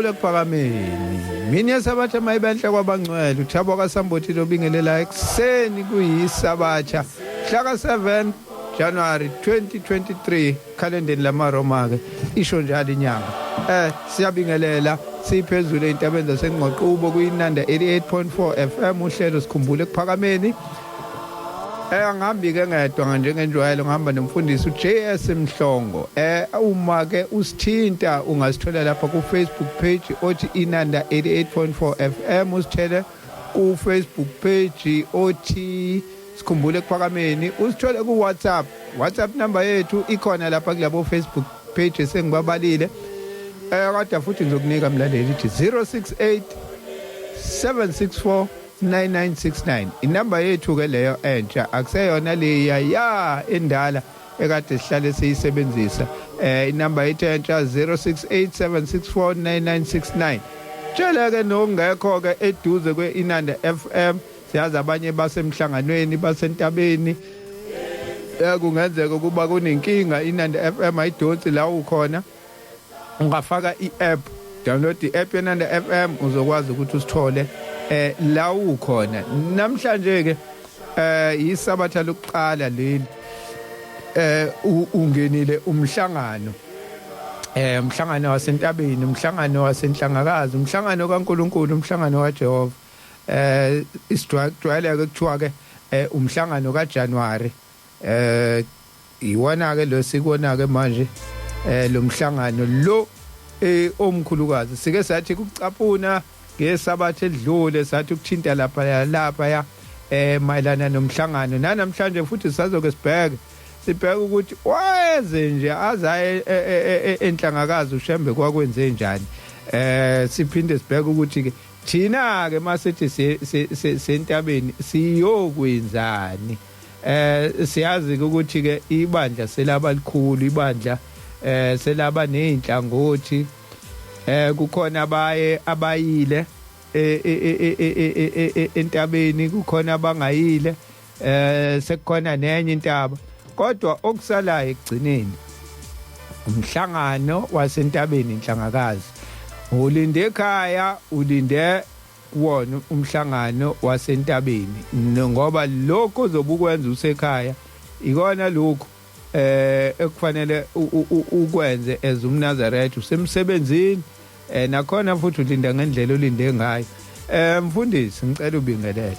Sikhumbule ekuphakameni. Mini yesabatha mayibenhle kwabangcwele. Uthabo kaSambothi lobingelela ekuseni kuyisabatha. Mhla ka-7 January 2023 khalendeni lamaRoma ke isho njalo inyanga. Siyabingelela siphezulu eintabeni zaseNgqoqubo kuyinanda 88.4 FM uhlelo sikhumbule ekuphakameni. Angihambi ke ngedwa njengenjwayelo ngihamba nomfundisi uJS Mhlongo. Uma ke usithinta ungasithola lapha ku Facebook page othi Inanda 88.4 FM usithele ku Facebook page othi Sikhumbule ekuphakameni usithole ku WhatsApp. WhatsApp number yethu ikhona lapha kulabo Facebook page esengibabalile. Kodwa futhi ngizokunika mlaleli ithi 068 764 9969 inamba yethu ke leyo entsha akuseyona leya ya endala ekade sihlale siyisebenzisa. Inamba yethu entsha 0687649969. Tshela ke nongekho ke eduze kweInanda FM siyazi abanye basemhlanganweni basentabeni. Kungenzeka ukuba kunenkinga Inanda FM ayidonsi la ukhona. Ungafaka i-app, download i-app yeNanda FM uzokwazi ukuthi usithole la ukhona. Namhlanje ke yisabatha lokuqala leli. Ungenile umhlangano. Umhlangano wasentabeni, umhlangano wasenhlangakazi, umhlangano kaNkuluNkulu, umhlangano kaJehova. Isijwayeleke kuthiwa ke umhlangano kaJanuary. Iwona ke lo sikona ke manje lo mhlangano lo omkhulukazi. Sike sathi kucaphuna ngesabatha edlule sathi ukuthinta lapha lapha ya mayelana nomhlangano. Namhlanje futhi sizoke sibheke ukuthi wayenze nje azaye enhlangakazi uShembe kwakwenze njani. Siphinde sibheke ukuthi ke thina ke masithi sentabeni siyokwenzani. Siyazi ukuthi ke ibandla selaba likhulu, ibandla selaba nezinhlangothi. Kukhona abaye abayile entabeni, kukhona abangayile, sekukhona nenye intaba. Kodwa okusalayo ekugcineni umhlangano wasentabeni inhlangakazi. Ulinde ekhaya, ulinde kuwona umhlangano wasentabeni, ngoba lokho ozobukwenza usekhaya ikona lokho ekufanele ukwenze as umNazaretha usemsebenzini. Nakhona futhi ulinda ngendlela olinde ngayo. Mfundisi ngicela ubingelele.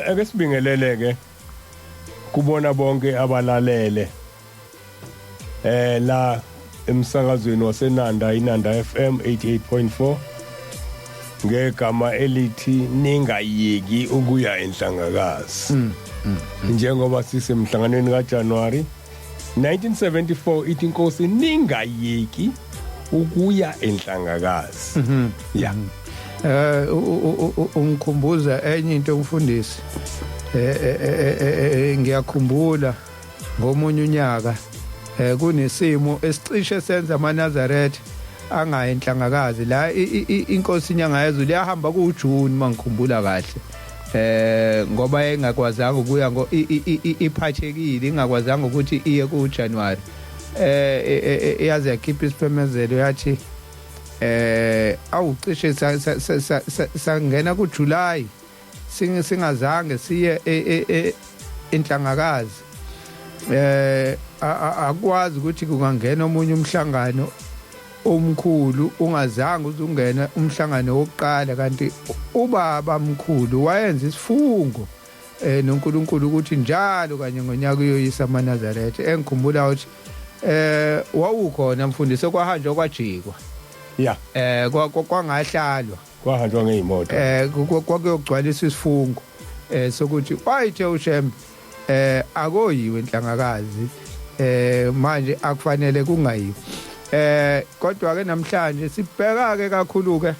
Ake sibingelele ke kubona bonke abalalele la emsakazweni waseNanda, iNanda FM 88.4 ngegama elithi ningayeki ukuya enhlangakazi. Njengoba sisemhlanganweni kaJanuary 1974 ithi inkosi ningayeki ukuya enhlangakazi. Ya. Ungikhumbuza enye into mfundisi. Ngiyakhumbula ngomunye unyaka kunesimo esicishe senza amaNazaretha angayi enhlangakazi la inkosi inyanga yezulu yahamba kuJune mangikhumbula kahle. Ngoba engakwazanga ukuya ngo iphathekile ingakwazanga ukuthi iye kuJanuary. Yaze yakhipha isiphemezelo yathi awucishe sangena kuJuly singazange siye enhlangakazi. Akwazi ukuthi kungangena omunye umhlangano omkhulu ungazange uzungena umhlangano wokuqala, kanti ubaba mkhulu wayenza isifungo noNkulunkulu ukuthi njalo kanye ngonyaka uyoyisa amaNazaretha. Engikhumbula ukuthi wawukhona mfundisi kwahanjwa kwajikwa. Ya. Kwangahlalwa. Kwahanjwa ngezimoto. Kwakuyogcwalisa isifungo sokuthi wayithe uShembe akoyiwe enhlangakazi manje akufanele kungayiwe. Kodwa ke namhlanje sibheka ke kakhulu ke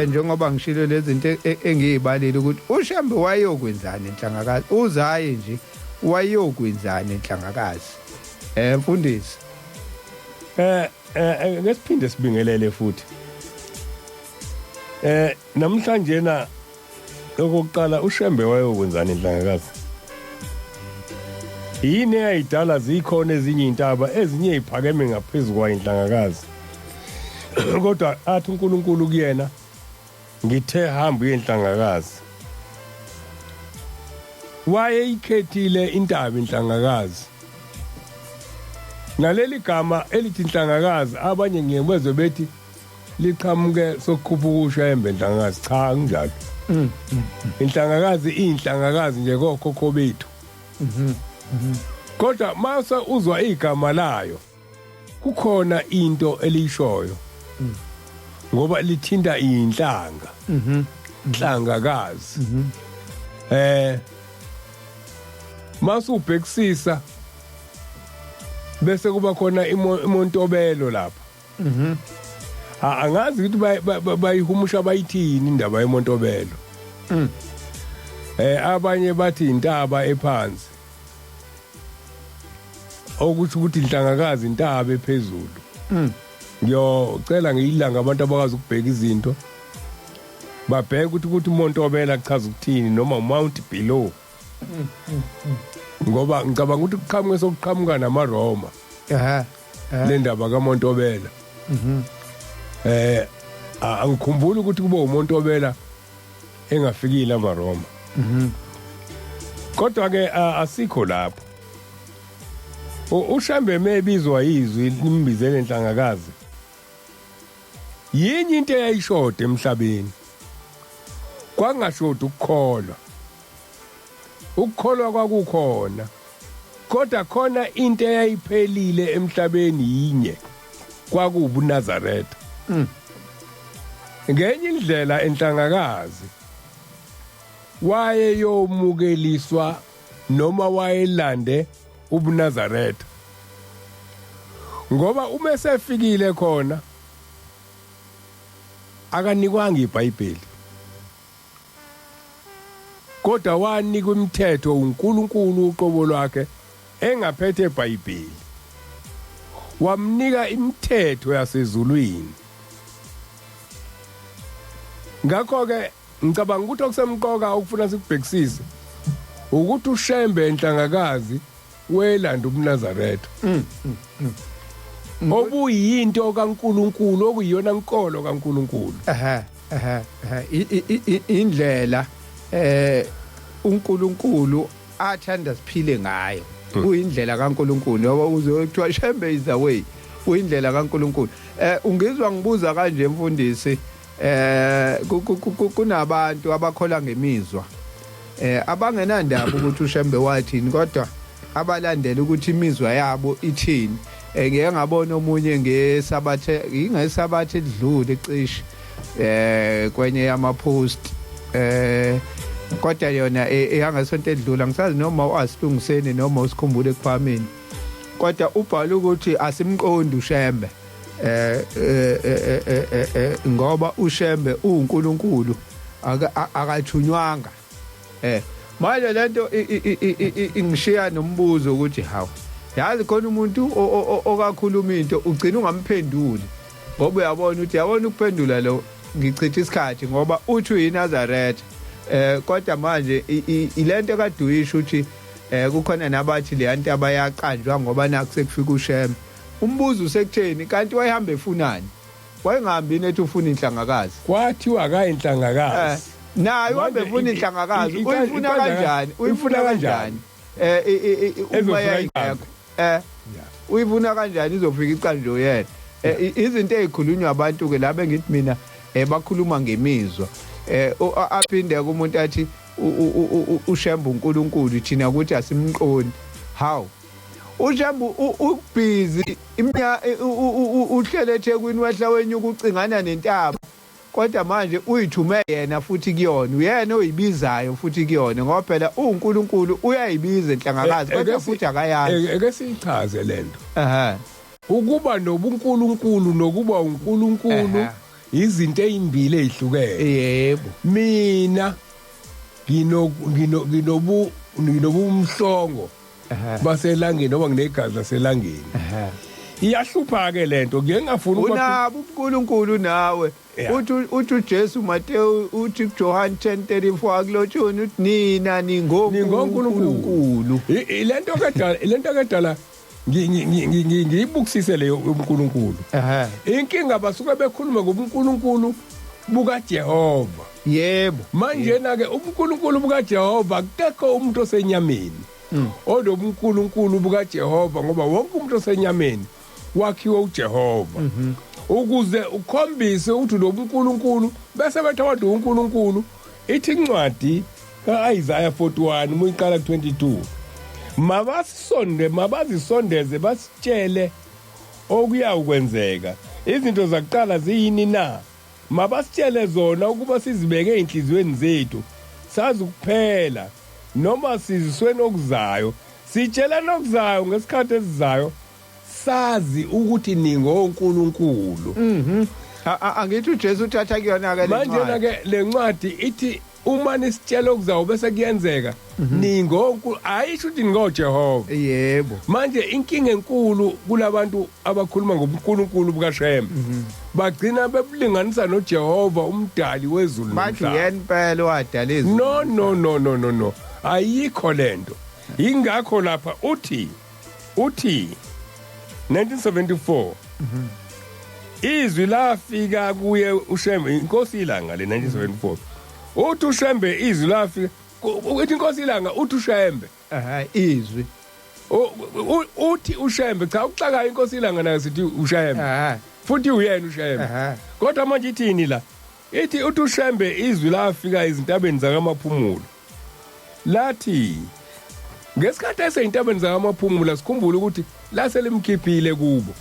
njengoba ngishilo lezi zinto engiyibalile ukuthi uShembe wayokwenzani enhlangakazi, uzaye nje wayokwenzani enhlangakazi. Mfundisi. Ngesiphinde sibingelele futhi. Namhlanje na okokuqala uShembe wayokwenzani enhlangakazi? Yini eyayidala zikhona ezinye intaba ezinye iphakeme ngaphezulu kwayo inhlangakazi? Kodwa athi uNkulunkulu kuyena, ngithe hamba uye enhlangakazi. Wayeyikhethile intaba inhlangakazi. Naleli gama elithi inhlangakazi, abanye ngiyebezwe bethi liqhamuke sokukhuphuka uShembe inhlangakazi. Cha, kunjalo. Inhlangakazi iyinhlangakazi nje kokhokho bethu. Kodwa mase uzwa igama layo, kukhona into eliyishoyo, ngoba lithinta inhlanga, inhlangakazi. Mase ubhekisisa bese kuba khona imontobelo lapha. Angazi ukuthi bayihumusha bayithini indaba yemontobelo. Abanye bathi intaba ephansi, okusho ukuthi inhlangakazi intaba ephezulu. Ngiyocela ngiyilanga abantu abakwazi ukubheka izinto babheke ukuthi uMontobela kuchaza ukuthini, noma Mount Below, ngoba ngicabanga ukuthi kuqhamuke sokuqhamuka namaRoma le ndaba kaMontobela. Angikhumbuli ukuthi kube uMontobela engafikile amaRoma. Kodwa ke asikho lapho. UShembe mebizwa izwi limbizele enhlangakazi, yinye into eyayishoda emhlabeni. Kwangashodi ukukholwa, ukukholwa kwakukhona, kodwa khona into eyayiphelile emhlabeni yinye, kwakuwubuNazaretha. Ngenye indlela enhlangakazi wayeyomukeliswa noma wayelande ubuNazaretha, ngoba uma esefikile khona akanikwanga iBhayibheli, kodwa wanikwa imithetho uNkulunkulu uqobo lwakhe engaphethe iBhayibheli. Wamnika imithetho yasezulwini. Ngakho ke ngicabanga ukuthi okusemqoka okufuna sikubhekisise ukuthi uShembe enhlangakazi welanda ubuNazaretha obuyinto kaNkuluNkulu, okuyiyona nkolo kaNkuluNkulu. Ehhe ehhe ehhe indlela uNkulunkulu athanda siphile ngayo, kuyindlela kaNkuluNkulu, ngoba uzothiwa Shembe is the way, kuyindlela kaNkuluNkulu. Ungizwa ngibuza kanje mfundisi, kunabantu abakhola ngemizwa, abangenandaba ukuthi uShembe wathini, kodwa abalandela ukuthi imizwa yabo ithini. Ngeke ngabona omunye ngesabathe, ingesabathe edlule cishe, kwenye yama post, kodwa yona eyangesonto edlula, ngisazi noma uasilungiseni noma usikhumbule ekuphameni, kodwa ubhala ukuthi asimqondi uShembe, ngoba uShembe uNkulunkulu, akathunywanga. Manje lento ingishiya nombuzo ukuthi hawu, yazi khona umuntu okakhuluma into ugcina ungamphenduli, ngoba uyabona ukuthi yabona ukuphendula lo ngichitha isikhathi, ngoba uthi uyiNazaretha, kodwa manje ilento kaduyisha ukuthi kukhona nabathi le ntaba yaqanjwa ngoba nakho sekufika uShembe. Umbuzo usekutheni kanti wayehamba efunani? Wayengahambi nethi ufuna inhlangakazi. Kwathiwa akayinhlangakazi. Naye uhambe efuna inhlangakazi. Uyifuna kanjani? Uyifuna kanjani? Uma yayingekho. Uyifuna kanjani izofika iqanjwe yena? Izinto ezikhulunywa abantu ke la bengithi mina bakhuluma ngemizwa. Aphinde umuntu athi uShembe uNkulunkulu, thina ukuthi asimqondi. How? uShembe ubhizi uhlele eThekwini, wehla wenyuka ucingana nentaba, kodwa manje uyithume yena futhi kuyona, uyena oyibizayo futhi kuyona, ngoba phela uNkulunkulu uyayibiza enhlangakazi, kodwa futhi akayazi. Eke siyichaze lento. Ukuba nobuNkulunkulu nokuba uNkulunkulu izinto ezimbili ezihlukene. Yebo. Mina ngino ngino nginobu nginobumhlongo baselangeni, noma nginegazi laselangeni. Iyahlupha ke lento, ngeke ngafuna ukuba unabo uNkulunkulu nawe. Uthi uJesu Matthew, uthi John 10:34, akulotshoni uthi nina ningonkulunkulu. Lento kedala, lento kedala. Ngiyibukisise leyo uNkulunkulu. Inkinga basuke bekhuluma ngobuNkulunkulu bukaJehova. Yebo. Manje na ke ubuNkulunkulu bukaJehova akekho umuntu osenyameni onobuNkulunkulu bukaJehova, ngoba wonke umuntu osenyameni wakhiwe uJehova. Ukuze ukhombise ukuthi lobuNkulunkulu bese bethi abantu uNkulunkulu, ithi incwadi kaIsaiah 41 muyiqala 22, mabasonde mabazisondeze basitshele okuyawukwenzeka, izinto zakuqala ziyini na, mabasitshele zona ukuba sizibeke ezinhliziyweni zethu, sazi ukuphela noma siziswe okuzayo, sitshela nokuzayo ngesikhathi esizayo, sazi ukuthi ningoNkulunkulu. Angithi uJesu uthatha kuyona ke le manje ke le ncwadi ithi uma nisitshela okuzayo bese kuyenzeka, ningoNkulunkulu, ayisho ukuthi ningoJehova. Yebo. Manje inkinga enkulu kulabantu abakhuluma ngobuNkulunkulu bukaShembe, bagcina bebulinganisa noJehova umdali wezulu bathi nomhlaba. Yena impela wadala izulu. No, no, no, no, no, no, ayikho lento. Ingakho lapha uthi 1974 izwi lafika kuye uShembe inkosi ilanga le 1974, uthi uShembe izwi lafika, uthi inkosi ilanga, uthi uShembe Izwi. Uthi uShembe, cha, ukuxaka inkosi ilanga nayo sithi uShembe futhi uyena uShembe. Kodwa manje ithini la? Ithi uthi uShembe izwi lafika ezintabeni zakaMaphumulo, lathi ngesikhathi eseyintabeni zakaMaphumulo, sikhumbule ukuthi lase limkhiphile kubo,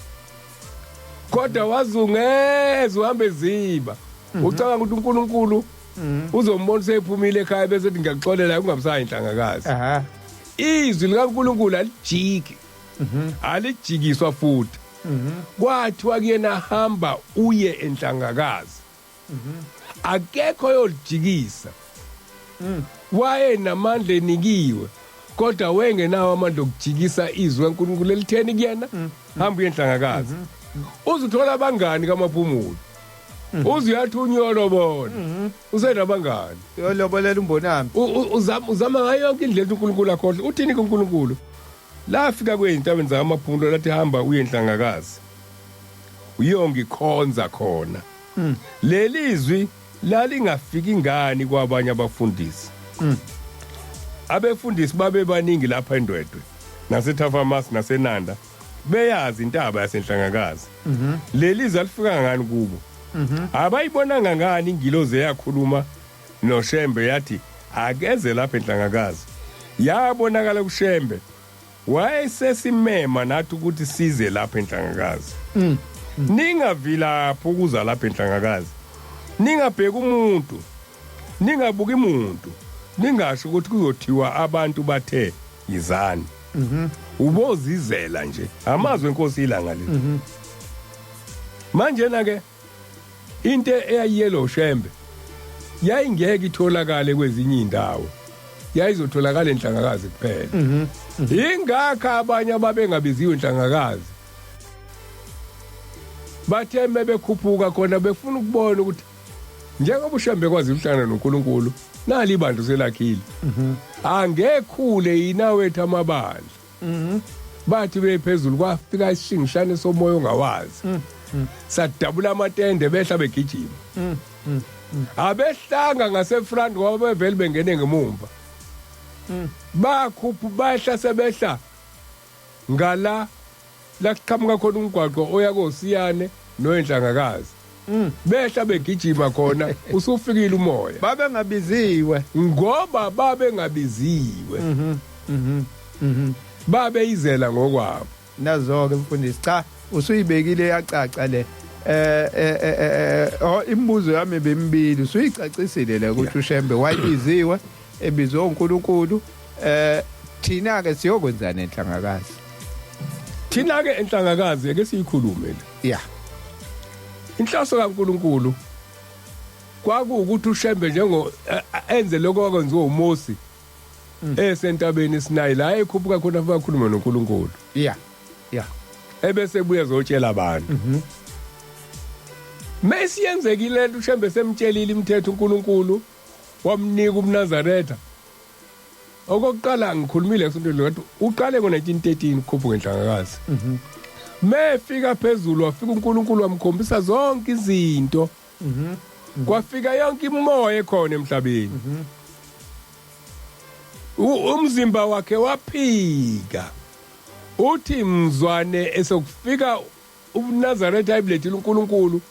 kodwa wazungeza uhambe eziba, ucabanga ukuthi uNkulunkulu uzombona sephumile ekhaya bese ethi ngiyakuxolela, kungabusayi inhlangakazi. Izwi likaNkulunkulu alijiki, alijikiswa futhi. Kwathiwa kuyena hamba uye enhlangakazi, akekho yolijikisa. Waye namandla enikiwe, kodwa wengenawo amandla okujikisa izwi kaNkulunkulu elitheni kuyena hamba uye enhlangakazi. Uzuthola abangani kaMaphumulo, uze uyathunywa uyolobona, usenabangani. Uyolobolela umbonami. Uzama ngayo yonke indlela ukuthi uNkulunkulu akhohle. Uthini kuNkulunkulu? Lafika kwezintabeni zakaMaphumulo lathi hamba uye enhlangakazi uyongikhonza khona. Leli zwi lalingafiki ngani kwabanye abafundisi? Abefundisi babe baningi lapha eNdwedwe naseThafamas naseNanda, beyazi intaba yasenhlangakazi. Leli zwi alifika ngani kubo? Abayibonanga ngani ingilozi eyakhuluma noShembe yathi akeze lapha enhlangakazi? Yabonakala kuShembe, wayesesimema nathi ukuthi size lapha enhlangakazi. Ningavilaphi ukuza lapha enhlangakazi, ningabheki umuntu, ningabuki umuntu, ningasho ukuthi kuzothiwa abantu bathe yizani, ubozizela nje. Amazwi enkosi ilanga le. Manje na ke into eyayiyelo Shembe yayingeke itholakale kwezinye indawo, yayizotholakala enhlangakazi kuphela. Ingakho abanye ababengabiziwe enhlangakazi bathe mebekhuphuka khona befuna ukubona ukuthi njengoba uShembe kwazi ukuhlangana noNkulunkulu, nali ibandla selakhile, angekhule yina wethu amabandla. Bathi bephezulu kwafika isishingishane somoya ongawazi, sadabula amatende, behla begijima. Abehlanga ngasefront ngoba bevele bengene ngemumva, bakhuphu bahla sebehla ngala la kuqhamuka khona umgwaqo oya koSiyane noyenhlangakazi, behla begijima khona usufikile umoya. Babengabiziwe. Ngoba babengabiziwe, babeyizela ngokwabo. Nazo-ke mfundisi, cha, usuyibekile yacaca le. Oh, imibuzo yami bemibili usuyicacisile le ukuthi uShembe wayebiziwe, ebizwe uNkulunkulu. Thina ke siyokwenzana enhlangakazi? Thina ke enhlangakazi ake siyikhulume le. Inhloso kaNkulunkulu kwakuwukuthi uShembe njengo enze lokho okwenziwa uMosi esentabeni iSinayi, la ekhuphuka khona afika akhulume noNkulunkulu, yeah yeah ebese buya zotshela abantu. Mesi yenzekile lento, uShembe semtshelile imithetho uNkulunkulu, wamnika umNazaretha. Okokuqala ngikhulumile esontweni ngathi uqale ngo-1913 ukukhuphuka enhlangakazi. Mefika phezulu wafika uNkulunkulu wamkhombisa zonke izinto. Kwafika yonke imoya ekhona emhlabeni. Umzimba wakhe waphika. Uthi mzwane esokufika ubuNazaretha ayibulethile uNkulunkulu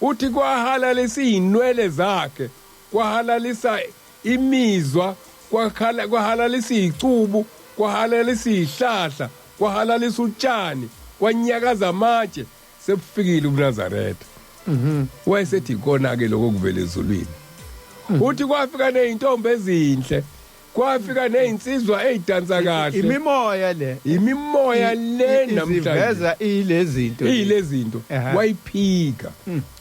uthi kwahalalisa izinwele zakhe kwahalalisa imizwa kwakhala kwahalalisa izicubu kwahalalisa izihlahla kwahalalisa utshani kwanyakaza amatshe sebufikile ubuNazaretha. Wayesethi ikona ke lokho kuvela ezulwini. Uthi kwafika nezintombi ezinhle kwafika nezinsizwa ezidansa kahle. Imimoya le. Imimoya le namhlanje. Iveza ilezinto ilezinto wayiphika.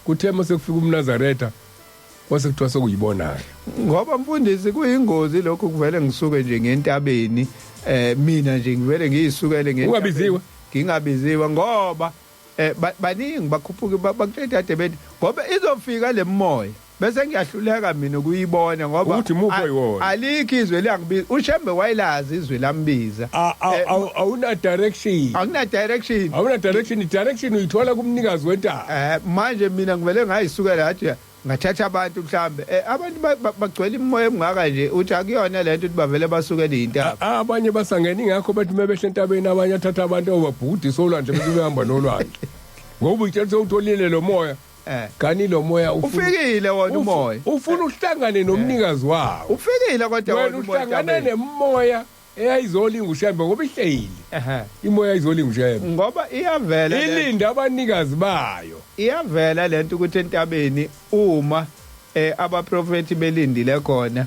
Kuthe mase kufika umNazaretha kwase kuthiwa sokuyibona ngoba mfundisi kuyingozi lokhu kuvele ngisuke nje ngentabeni, mina nje ngivele ngiyisukele ngentabeni. Ungabiziwe? Ngingabiziwe ngoba baningi bakhuphuka bakutshela kade bethi ngoba izofika lemoya bese ngiyahluleka mina ukuyibona ngoba Ukuthi imuphi oyiwona. Alikho izwe liyangibiza. uShembe wayilazi izwe lambiza. Awuna direction. Akuna direction. Awuna direction, i-direction uyithola kumnikazi wentaba. Manje mina ngivele ngayisukela ngathi ngathatha abantu mhlambe, abantu bagcwele imoya emngaka nje, uthi akuyona lento ukuthi bavele basukele intaba. Abanye basangena ingakho bathi mebehla entabeni abanye athatha abantu obabhudisa olwandle bese behamba nolwandle. Ngoba uyitshela ukuthi utholile lo moya. Kani lo moya ufikile wona umoya. Ufuna uhlangane nomnikazi wawo. Ufikile kodwa wena umoya. Uhlangana nemoya eyayizolinga uShembe ngoba ihleli. Imoya ayizolinga uShembe. Ngoba iyavela ilinda abanikazi bayo. Iyavela lento ukuthi entabeni uma abaprofeti belindile khona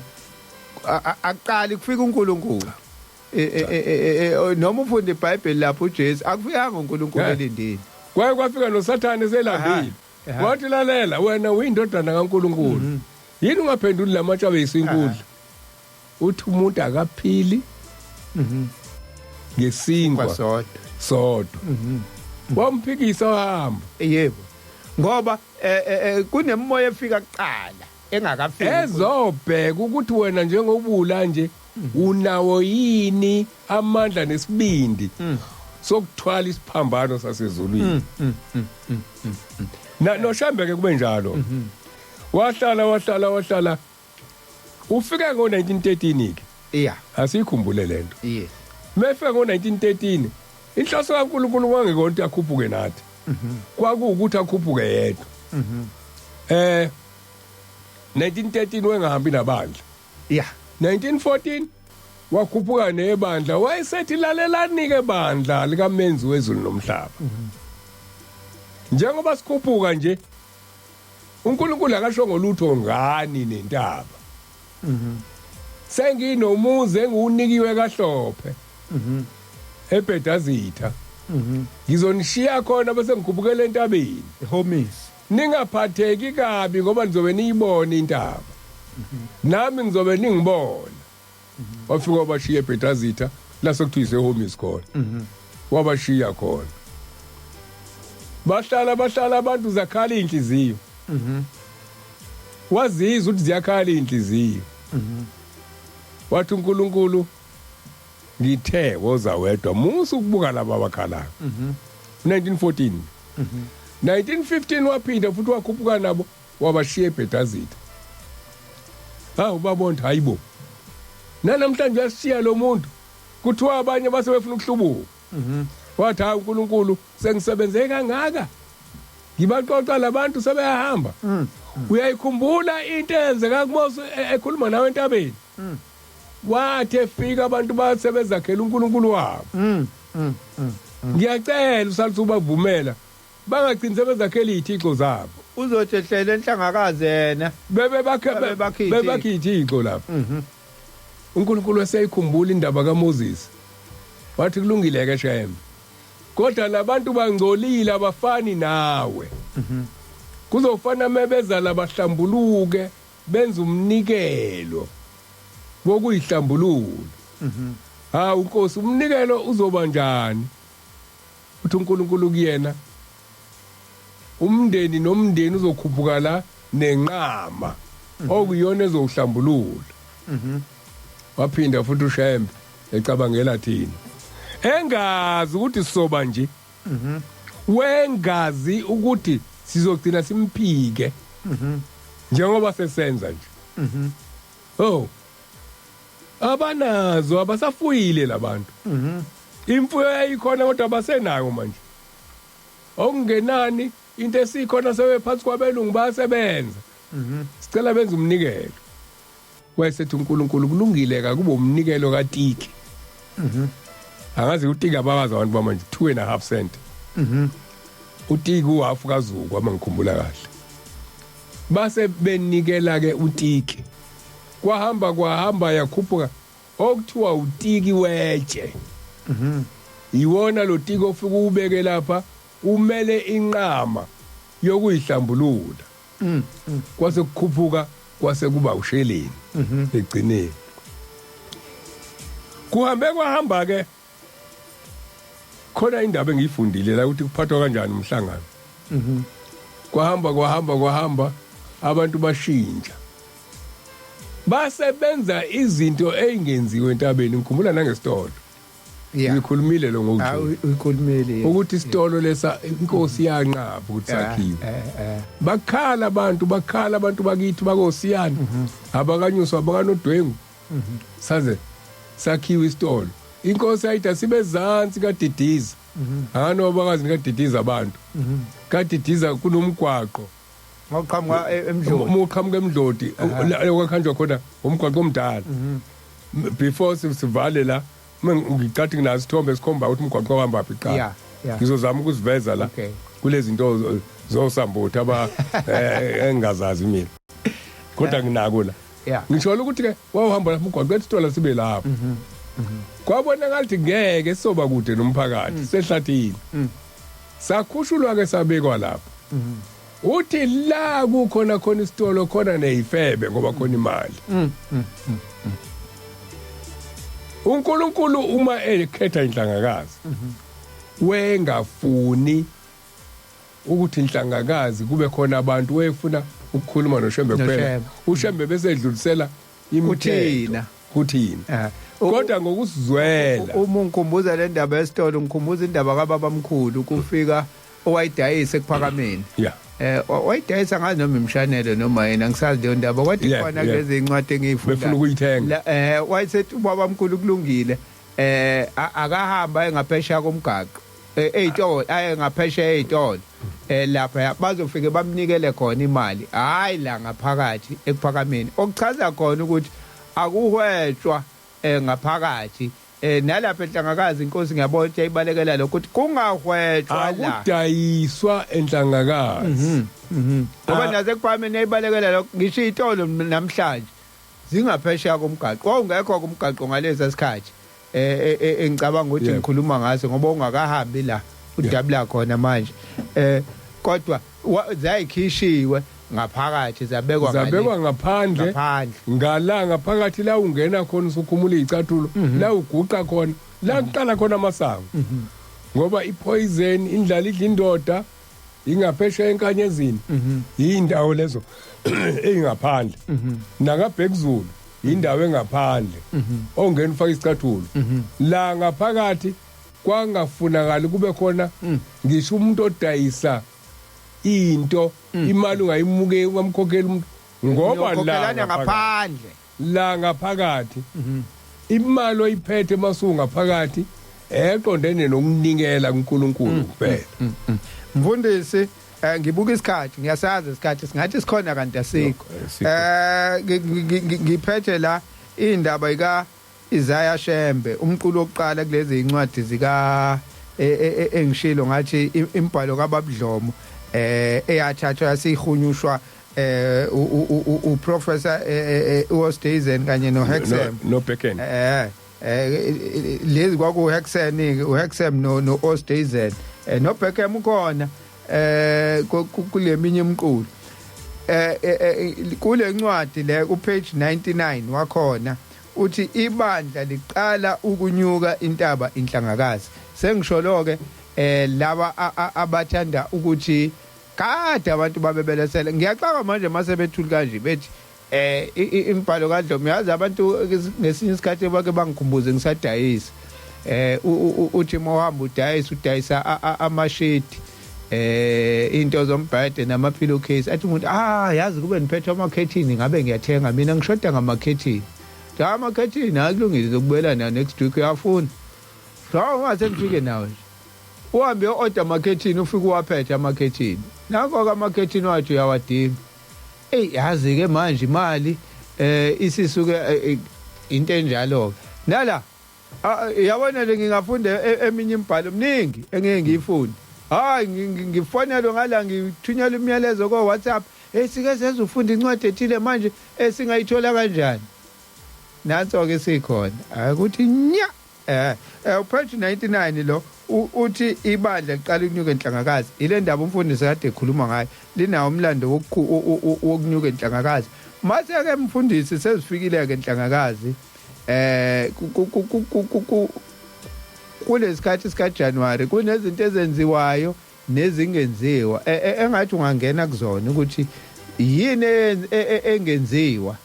aqali kufika uNkulunkulu. Noma ufunda iBhayibheli lapho uJesu akufikanga uNkulunkulu elindile. Kwaye kwafika noSathane selambile. Wathi lalela wena uyindodana kaNkulunkulu. Yini ungaphenduli lamatshe abe isinkundla? Uthi umuntu akaphili ngesinkwa sodwa. Wamphikisa wahamba. Yebo. Ngoba kunemoya efika kuqala engakafiki. Ezobheka ukuthi wena njengobula nje unawo yini amandla nesibindi sokuthwala isiphambano sasezulwini. Na noShembe ke kube njalo. Wahlala wahlala wahlala. Ufika ngo-1913 ke. Yeah. Asikhumbule lento. Yes. Mefika ngo-1913 inhloso kaNkulunkulu kwangekona akhuphuke nathi. Kwakuwukuthi akhuphuke yedwa. 1913 wengahambi nabandla. Yeah. 1914 wakhuphuka nebandla wayesethi lalelani ke bandla likaMenzi wezulu nomhlaba. Njengoba sikhuphuka nje uNkulunkulu akasho ngolutho ngani nentaba. Senginomuzi engiwunikiwe kaHlophe. eBhedazitha. Ngizonishiya khona bese ngikhuphukela entabeni. Homies. Ningaphatheki kabi ngoba nizobe niyibona intaba. Nami ngizobe ningibona. Wafika wabashiya eBhedazitha la sekuthiwa isehomies khona. Wabashiya khona. Bahlala bahlala abantu zakhala inhliziyo. Wazizwa ukuthi ziyakhala inhliziyo. Wathi uNkulunkulu ngithe woza wedwa musu ukubuka laba abakhalayo. 1914. 1915 waphinda futhi wakhuphuka nabo wabashiya eBhedazitha. Hawu babona hayibo. Namhlanje uyashiya lo muntu. Kuthiwa abanye base befuna ukuhlubuka. Wathi hayi uNkulunkulu sengisebenze kangaka. Ngibaqoqa labantu sebeyahamba. Uyayikhumbula into eyenzeka kuMose ekhuluma nawe entabeni. Wathi efika abantu basebezakhela uNkulunkulu wabo. Ngiyacela usalise ubavumela bangagcini sebezakhela izithixo zabo. Uzothi ehlele enhlangakazi yena. Bebe bakhe izithixo lapho. uNkulunkulu waseyikhumbula indaba kaMoses. Wathi kulungile ke Shembe. Kodwa labantu bangcolile abafani nawe. Kuzofana mebeza labahlambuluke benza umnikelo wokuyihlambulula. Ha uNkosi umnikelo uzoba njani? Uthi uNkulunkulu kuyena umndeni nomndeni uzokhuphuka la nenqama okuyona ezohlambulula. Waphinda futhi uShembe ecabangela thina, engazi ukuthi sizoba nje, wengazi ukuthi sizogcina simphike njengoba sesenza nje. Oh, abanazo, abasafuyile labantu. Imfuyo yayikhona kodwa abasenayo manje. Okungenani into esikhona sebephansi kwabelungu bayasebenza. Sicela benze umnikelo. Wayesethi uNkulunkulu kulungile kakube umnikelo katiki. Angazi utiki abawazi abantu bamanje, 2.5 cent. Utiki uhafu kaZuku uma ngikhumbula kahle. Base benikela ke utiki. Kwahamba kwahamba yakhuphuka okuthiwa utiki wetshe. Iwona lo tiki ofika ubeke lapha umele inqama yokuyihlambulula. Kwase kukhuphuka kwase kuba usheleni egcineni. Kuhambe kwahamba ke khona indaba engiyifundile la ukuthi kuphathwa kanjani umhlangano. Kwahamba kwahamba kwahamba, abantu bashintsha, basebenza izinto ezingenziwe entabeni. Ngikhumbula nangesitolo. Ngikhulumile lo ngokuthi Uyikhulumile. Ukuthi isitolo lesa inkosi yanqaba ukuthi sakhiwe. Bakhala abantu, bakhala abantu bakithi bakosiyana, abakanyuswa, abakanodwengu. Saze sakhiwe isitolo. Inkosi ayithi asibezansi kaDidiza. Hano abakazi kaDidiza, abantu kaDidiza kunomgwaqo. Ngawuqhamuka eMdloti. Uma uqhamuka eMdloti la kwakhanjwa khona umgwaqo omdala before sivale la, uma ngicathi nginaso isithombe esikhomba ukuthi umgwaqo uhamba phi qala. Ngizozama ukuziveza la kulezi zinto zosambutha aba engingazazi mina, kodwa nginako la. Ngisho ukuthi ke wawuhamba lapha umgwaqo ethi sithola sibe lapho. Kwabonakala ukuthi ngeke sizoba kude nomphakathi sehlathini. Sakhushulwa ke sabekwa lapho. Uthi la kukhona khona isitolo khona nezifebe ngoba khona imali. uNkulunkulu uma ekhetha inhlangakazi wengafuni ukuthi inhlangakazi kube khona abantu, wefuna ukukhuluma noShembe kuphela. NoShembe. uShembe bese edlulisela imithetho Kuthina. Kuthina. Kodwa ngokusizwela. Uma ungikhumbuza le ndaba yesitolo, ngikhumbuza indaba kababa mkhulu kufika owayidayisa ekuphakameni. Wayidayisa ngazi noma imshanelo noma yena, ngisazi leyo ndaba kwathi khona kulezi incwadi engiyifunda. Befuna ukuyithenga. Wayesethi ubaba mkhulu kulungile, akahamba engaphesheya komgaqo ey'tolo, aye ngaphesheya ey'tolo lapha bazofike bamnikele khona imali, hayi la ngaphakathi ekuphakameni, okuchaza khona ukuthi akuhwetshwa ngaphakathi nalapha enhlangakazi. Inkosi ngiyabona ukuthi yayibalekela lokho ukuthi kungahwetshwa la. Akudayiswa enhlangakazi. Ngoba naze ekuphakameni yayibalekela lokho, ngisho iy'tolo namhlanje zingaphesheya komgaqo. Wawungekho kumgaqo ngalesa sikhathi engicabanga ukuthi ngikhuluma ngaso, ngoba ungakahambi la udabula khona manje, kodwa zayikhishiwe ngaphakathi zabekwa ngale. Zabekwa ngaphandle. Ngaphandle. Ngala ngaphakathi la ungena khona usukhumula izicathulo, la uguqa khona, la kuqala khona amasango, ngoba ipoison, indlala idla indoda ingaphesheya enkanyezini, yindawo lezo eyingaphandle. Nakabhekuzulu indawo engaphandle ongena ufaka isicathulo. La ngaphakathi kwangafunakali kube khona ngisho umuntu odayisa into, imali ungayimuke, ungamkhokheli umuntu ngoba la Niyokhokhelana ngaphakathi ngaphandle. La ngaphakathi imali oyiphethe masuku ngaphakathi eqondene nokunikela kuNkulunkulu kuphela. Mfundisi, ngibuka isikhathi, ngiyasazi isikhathi singathi sikhona kanti asikho. No, asikho. Ngiphethe la indaba ika Isaiah Shembe, umqulu wokuqala kulezi incwadi zika engishilo ngathi imbhalo kaBabudlomo eyathathwa yasihunyushwa uProfessor uOsthuizen kanye noHexham. No Becken. Lezi kwaku Hexen ke, uHexham no Oosthuizen, no Beckham ukhona kule minye imiqulu. Kule ncwadi le ku page 99 wakhona uthi ibandla liqala ukunyuka intaba inhlangakazi. Sengisho ke laba abathanda ukuthi kade abantu babebelesela, ngiyaxaka manje mase bethuli kanje bethi Imbhalo kaDlomo, yazi abantu ngesinye isikhathi bake bangikhumbuze ngisadayisa. Uthi mawuhamba udayisa, udayisa amashidi, into zombhede nama pillowcase, athi umuntu, "Ah, yazi kube niphethe amakhethini ngabe ngiyathenga mina, ngishoda ngamakhethini." Cha, amakhethini akulungile, zokubuyela nayo next week, uyafuna? Cha, ungase ngifike nawe nje, uhambe uyo-order amakhethini, ufike uwaphethe amakhethini, nakho-ke amakhethini wathi uyawadinga. Eyi, yazi-ke manje imali isisuke into enjalo-ke nala. Yabona nje, ngingafunda eminye imibhalo mningi engeke ngiyifunde. Hayi, ngifonelwe ngala, ngithunyelwa imiyalezo ko-WhatsApp, hey, sike sezufunda incwadi ethile manje, esingayithola kanjani? Nanso-ke sikhona akuthi nya page 99 lo uthi ibandla liqala ukunyuka enhlangakazi. Ile ndaba umfundisi kade ekhuluma ngayo, linawo umlando wokunyuka enhlangakazi. Mase ke mfundisi, sezifikile ke enhlangakazi, kulesikhathi sika January kunezinto ezenziwayo nezingenziwa, engathi ungangena kuzona ukuthi yini engenziwa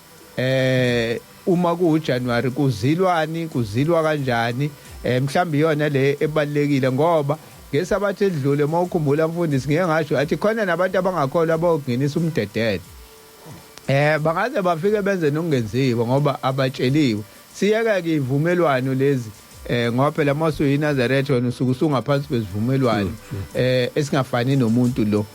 uma kuJanuary, kuzilwani, kuzilwa kanjani? Mhlawumbe iyona le ebalekile, ngoba ngesabatha edlule, mawukhumbula mfundisi, ngeke ngasho athi khona nabantu abangakholwa abayokungenisa umdedele, bangaze bafike benze nokungenziwa ngoba abatsheliwe. Siyeke ke ivumelwano lezi, ngoba phela mase uyiNazaretha wena usuke usungaphansi kwesivumelwano esingafani nomuntu lo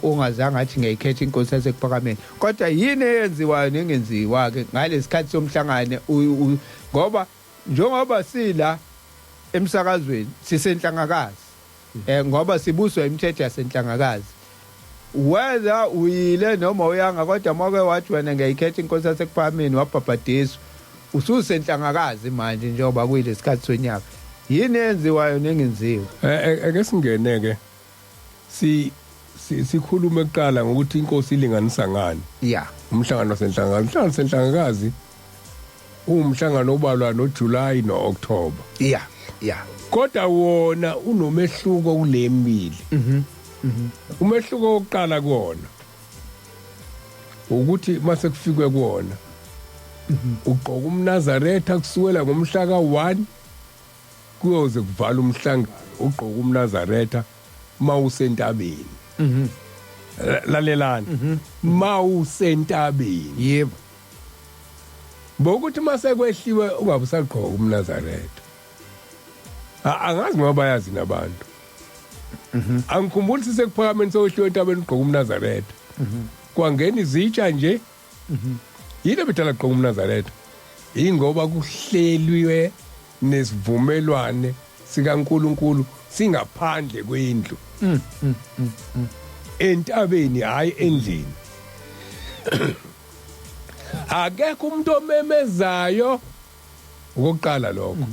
ongazange athi ngiyayikhetha inkosi yasekuphakameni. Kodwa yini eyenziwayo nengenziwa ke ngalesikhathi somhlangano? Ngoba njengoba sila emsakazweni sisenhlangakazi, ngoba sibuswa imithetho yasenhlangakazi, whether uyile noma uyanga, kodwa mawuke wathi wena ngiyayikhetha inkosi yasekuphakameni, wabhabhadiswa, ususenhlangakazi manje. Njengoba kuyilesikhathi sonyaka, yini eyenziwayo nengenziwa? Ake singene ke sikhulume kuqala ngokuthi inkosi ilinganisa ngani umhlangano wasenhlangakazi. Umhlangano wasenhlangakazi uwumhlangano obalwa noJuly noOctober. yeah yeah Kodwa wona unomehluko kule mibili. Umehluko wokuqala kuwona ukuthi mase kufikwe kuwona ugqoka umNazaretha kusukela ngomhla ka-1 kuyoze kuvala umhlangano, ugqoka umNazaretha mawusentabeni. Lalelani, mawusentabeni. Bokuthi mase kwehliwe ungabe usagqoka umNazaretha. Angazi ngoba bayazi nabantu. Angikhumbuli sisekuphakameni sewehliwe entabeni ugqoka umNazaretha. Kwangena izitsha nje. Yini ebedala gqoka umNazaretha? Ingoba kuhleliwe nesivumelwane sikaNkuluNkulu singaphandle kwendlu. Entabeni, hayi endlini. Akekho umuntu omemezayo, okokuqala lokho,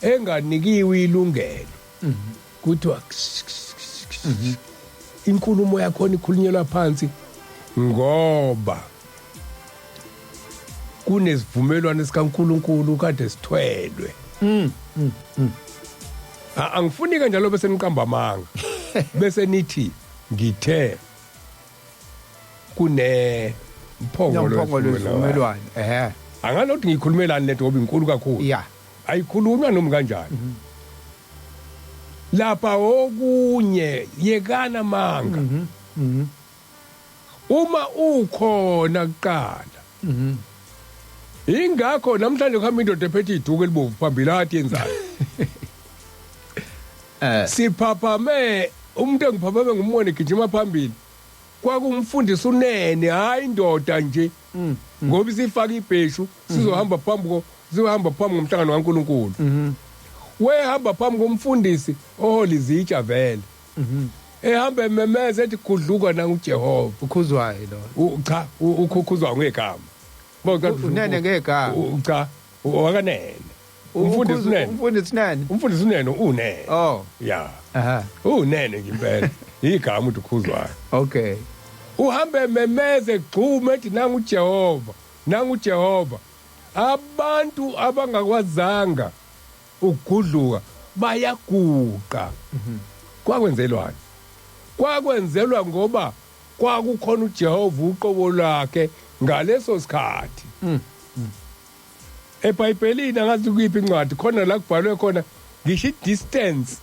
enganikiwe ilungelo. Kuthiwa inkulumo yakhona ikhulunyelwa phansi ngoba kunesivumelwano sikaNkuluNkulu kade sithwelwe. Angifuni kanjalo bese niqamba amanga bese nithi ngithe kune mphongolo nomphongolo wesivumelwano, ehe. Angalothi ngiyikhulumelani lento ngoba inkulu kakhulu. Ayikhulunywa noma kanjani lapha. Okunye, yekana manga uma ukhona kuqala. Ingakho namhlanje kuhamba indoda ephethe iduku elibovu phambili, athi yenzani? Siphaphame umuntu engiphaphame ngumbone gijima phambili, kwakumfundisi unene, hayi indoda nje, ngoba isifaka ibheshu, sizohamba phambi ko sizohamba phambi komhlangano kaNkuluNkulu. Wehamba phambi komfundisi ohola izitsha vele, ehamba ememeza ethi, "Gudluka nanguJehova." Ukhuzwayo lo? Cha, ukhukhuzwa ngegama. Unene ngegama. Cha, wakanene umfundisi unene. Umfundisi unene. Umfundisi unene, unene. Oh. Ya. Aha. Unene nje impela, igama uthi ukhuzwayo. Uhambe ememeze, gxume, ethi, "Nangu uJehova, nangu uJehova." Abantu abangakwazanga ukugudluka bayaguqa. Kwakwenzelwani? Kwakwenzelwa ngoba Kwakukhona uJehova uqobo lwakhe ngaleso sikhathi. EBhayibhelini angazi kuyiphi incwadi khona la kubhalwe khona ngisho i-distance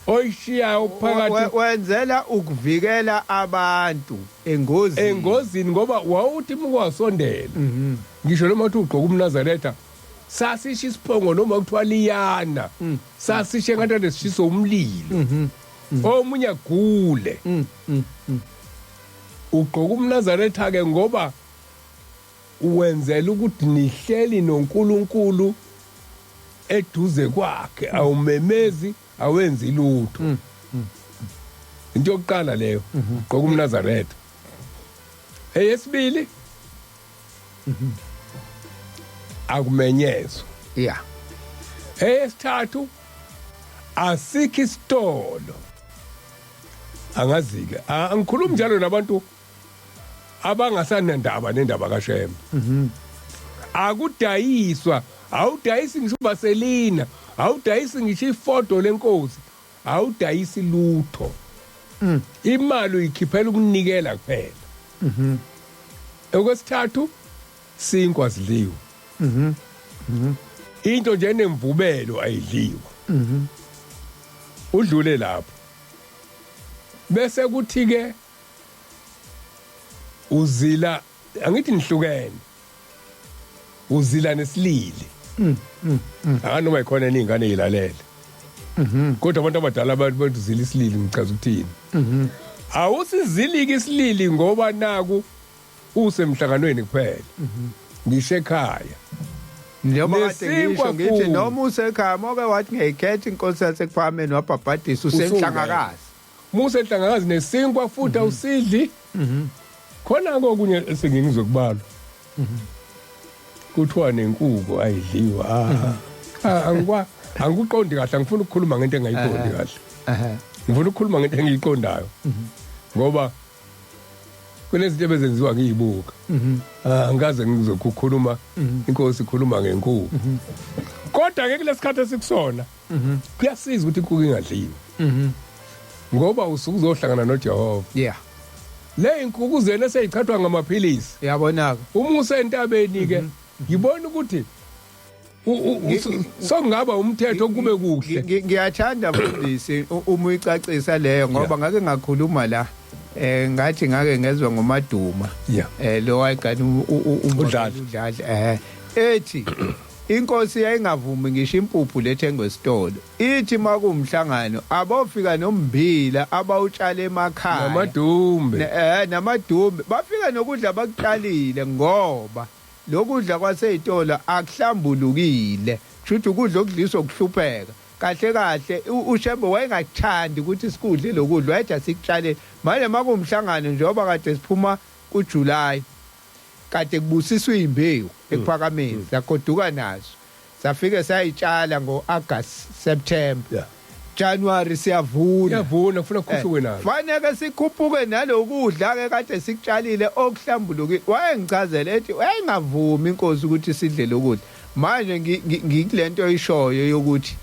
oyishiyayo phakathi. Wenzela ukuvikela abantu engozini. Engozini, ngoba wawuthi mukwasondela ngisho noma uthi ugqoka umNazaretha, sasisho isiphongo noma kuthiwa liyana, sasishe ngathi lesishiso umlilo, omunye agule. Ugqoka umNazaretha ke ngoba uwenzela ukuthi nihleli noNkulunkulu eduze kwakhe, awumemezi, awenzi lutho. Into yokuqala leyo, ugqoka umNazaretha. Eyesibili, akumenyezwa. Eyesithathu, asikho isitolo. Angazike, angikhulumi njalo nabantu abangasanandaba nendaba kaShembe. Akudayiswa, awudayisi ngisho uvaselina, awudayisi ngisho ifodo lenkosi, awudayisi lutho. Imali uyikhiphela ukunikela kuphela. Okwesithathu, sinkwa sidliwe. Into nje enemvubelo ayidliwa. Udlule lapho, bese kuthi ke uzila, angithi nihlukene, uzila nesilili. Akanoma ikhona eningane yilalele, kodwa abantu abadala abantu bathi uzila isilili. Ngichaza ukuthini? Awusiziliki isilili ngoba naku usemhlanganweni kuphela, ngisho ekhaya. Njengoba kade ngisho Nesinkwa ngithi futhi. Noma usekhaya, moke wathi ngiyikhetha inkosi yaseKuphakameni, wabhabhadisa, usenhlangakazi. Musa enhlangakazi, nesinkwa futhi awusidli. Khona kokunye esengingizwe kubalwa, kuthiwa nenkuku ayidliwa. Ah, angikwa angikuqondi kahle, angifuni ukukhuluma ngento engayiqondi kahle. Ngifuna ukukhuluma ngento engiyiqondayo, ngoba kunezinto ebezenziwa ngiyibuka. Ah, angikaze ngizokukhuluma inkosi ikhuluma ngenkuku, kodwa ke kulesikhathi esikusona kuyasiza ukuthi inkukhu ingadliwa, ngoba usuke uzohlangana noJehova. Le inkukhu zena eseyichathwa ngamaphilisi. Yabona-ke. Uma usentabeni ke, ngibona ukuthi sokungaba umthetho kube kuhle. Ngiyathanda mfundisi uma uyicacisa leyo, ngoba ngake ngakhuluma la, ngathi ngake ngezwe ngoMaduma, lo wayegana uDladla. uDladla, ethi inkosi yayingavumi ngisho impuphu lethengwe esitolo, ithi makuwumhlangano abofika nombila abawutshala emakhaya. Namadumbe. Namadumbe, bafika nokudla abakutshalile, ngoba lokudla kwaseyitolo akuhlambulukile, kushuthi ukudla okudliswa ukuhlupheka. Kahle kahle uShembe wayengakuthandi ukuthi sikudle lokudla, wayethi asikutshalele. Manje makuwumhlangano, njengoba kade siphuma kuJuly, kade kubusiswa imbewu eKuphakameni, sagoduka nazo, safike sayitshala ngo-August, September, January siyavuna. Iyavuna, kufuna kukhuphuke nazo. Faneke sikhuphuke nalokudla ke kade sikutshalile okuhlambulukile. Wayengichazela ethi wayengavumi inkosi ukuthi sidle lokudla. Manje ngikulento oyishoyo yokuthi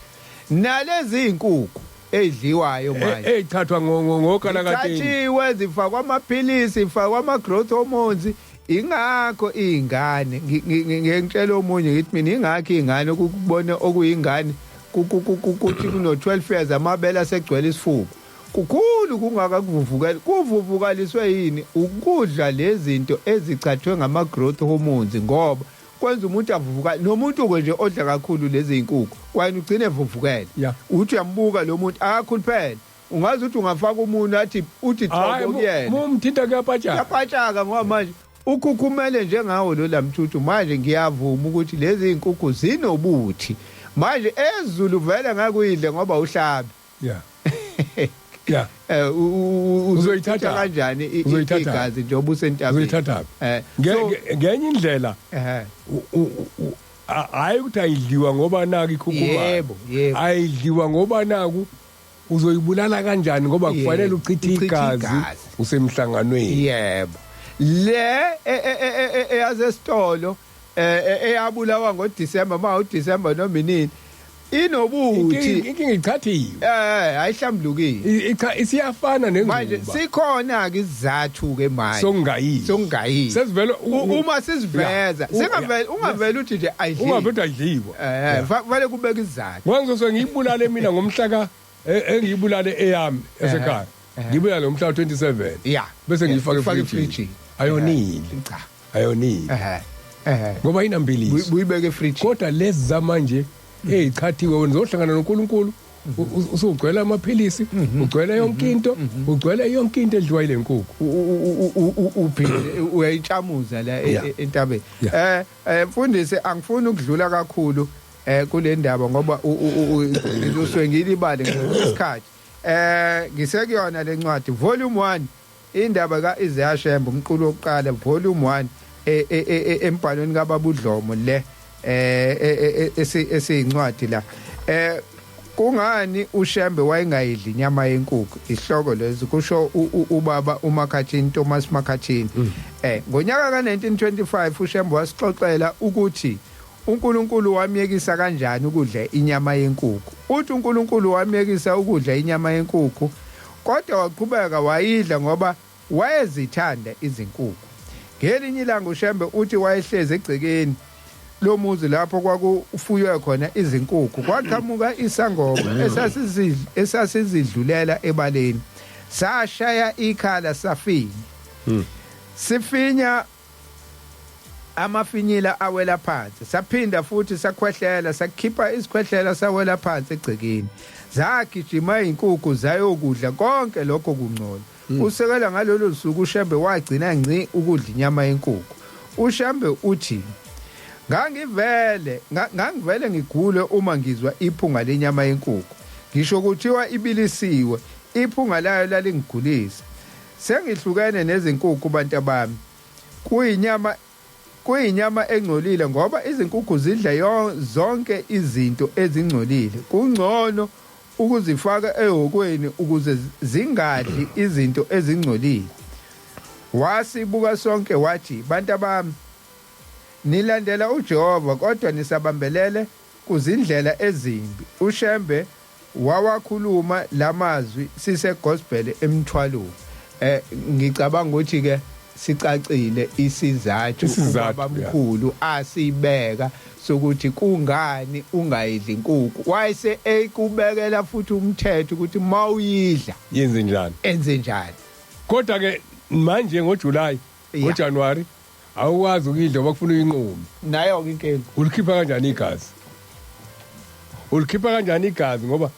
nalezi izinkukhu ezidliwayo manje Eyichathwa ngokalakateni. Zithathiwe, zifakwa amaphilisi, zifakwa ama-growth hormones. Ingakho iy'ngane, ngiyengitshela omunye ngithi mina, ingakho iy'ngane ukubona okuyingane kuthi kuno-12 years amabele asegcwele isifuba kukhulu kungaka, kuvuvukela, kuvuvukaliswe yini? Ukudla lezi zinto ezichathwe ngama-growth hormones, ngoba kwenza umuntu avuvuka. Nomuntu-ke nje odla kakhulu lezi zinkukhu kwayena ugcine evuvukele. Uthi uyambuka lo muntu, akakhuluphele, ungazi ukuthi ungafaka umuntu athi uthi Hayi, thobo kuyena. Mumthinta kuyapatshaka. Kuyapatshaka, ngoba manje ukhukhumele njengawo lo lamthuthu. Manje ngiyavuma ukuthi lezi zinkukhu zinobuthi. Manje ezulu vele ngeke uyidle ngoba uhlabe. Yeah Uzoyithatha kanjani Uzoyithatha. igazi njengoba usentabeni? Uzoyithatha. Ngenye indlela, hhayi ukuthi ayidliwa ngoba naku ikhukhumala. Yebo, yebo. Ayidliwa ngoba naku uzoyibulala kanjani, ngoba kufanele uchithe uchithe igazi igazi. usemhlanganweni. Yebo, le eyasesitolo, eyabulawa ngoDisemba, ma uDisemba noma inini. Inobuthi. Inkinga ichathiwe. Ayihlambulukile. Icha isiyafana nengubo. Manje sikhona ke isizathu ke manje. Sokungayidli. Sokungayidli. Sesivele uma siziveza, singavele ungavele uthi nje ayidliwa. Ungavele ayidliwa. Vale kubeka isizathu. Ngoba ngizosuke ngiyibulale mina ngomhla ka engiyibulale eyami esekhaya. Ngibulale ngomhla 27. Yeah. Bese ngiyifaka efrijini. Ayonile. Cha. Ayonile. Ngoba inambiliso. Buyibeke efrijini. Kodwa lezi zamanje ezichathiwe wena uzohlangana noNkulunkulu usugcwele amaphilisi, ugcwele yonke into, ugcwele yonke into edliwa ile nkukhu. Uphinde uyayitshamuza la entabeni. Mfundisi angifuni ukudlula kakhulu kule ndaba ngoba usuke ngilibale ngesikhathi. Ngisekuyona lencwadi volume 1 indaba kaIsaiah Shembe umqulu wokuqala volume 1 embhalweni kaBabudlomo le esiyincwadi la. Kungani uShembe wayengayidli inyama yenkukhu? Isihloko lezi kusho ubaba uMakhathini Thomas Makhathini. Ngonyaka ka1925 uShembe wasixoxela ukuthi uNkulunkulu wamyekisa kanjani ukudla inyama yenkukhu. Uthi uNkulunkulu wamyekisa ukudla inyama yenkukhu kodwa waqhubeka wayidla ngoba wayezithanda izinkukhu. Ngelinye ilanga uShembe uthi wayehlezi egcekeni lomuzi lapho kwakufuywe khona izinkukhu, kwaqhamuka isangoma esasizidlulela ebaleni, sashaya ikhala safinya. Sifinya amafinyila awela phansi, saphinda futhi sakhwehlela, sakhipha isikhwehlela sawela phansi egcekeni. Zagijima izinkukhu zayokudla konke lokho kungcola. Usekela ngalolu suku uShembe wagcina ngci ukudla inyama yenkukhu. uShembe uthi ngangivele ngigule uma ngizwa iphunga lenyama yenkukhu. Ngisho kuthiwa ibilisiwe, iphunga layo lalingigulisa. Sengihlukene nezinkukhu bantu bami. Kuyinyama engcolile ngoba izinkukhu zidla zonke izinto ezingcolile. Kungcono ukuzifaka ehokweni ukuze zingadli izinto ezingcolile. Wasibuka sonke wathi, bantu bami, nilandela uJehova kodwa nisabambelele kuzindlela ezimbi. uShembe wawakhuluma lamazwi sise gospel emthwalweni. Ngicabanga ukuthi ke sicacile isizathu ubabamkhulu asibeka sokuthi kungani ungayidli inkukhu. Wayese ekubekela futhi umthetho ukuthi mawuyidla yenze njani, enze njani. Kodwa ke manje ngoJuly, ngoJanuary awukwazi ukudla ngoba kufuna uyinqume. Nayo ke inkinga. Ulikhipha kanjani igazi? Ulikhipha kanjani igazi? Ngoba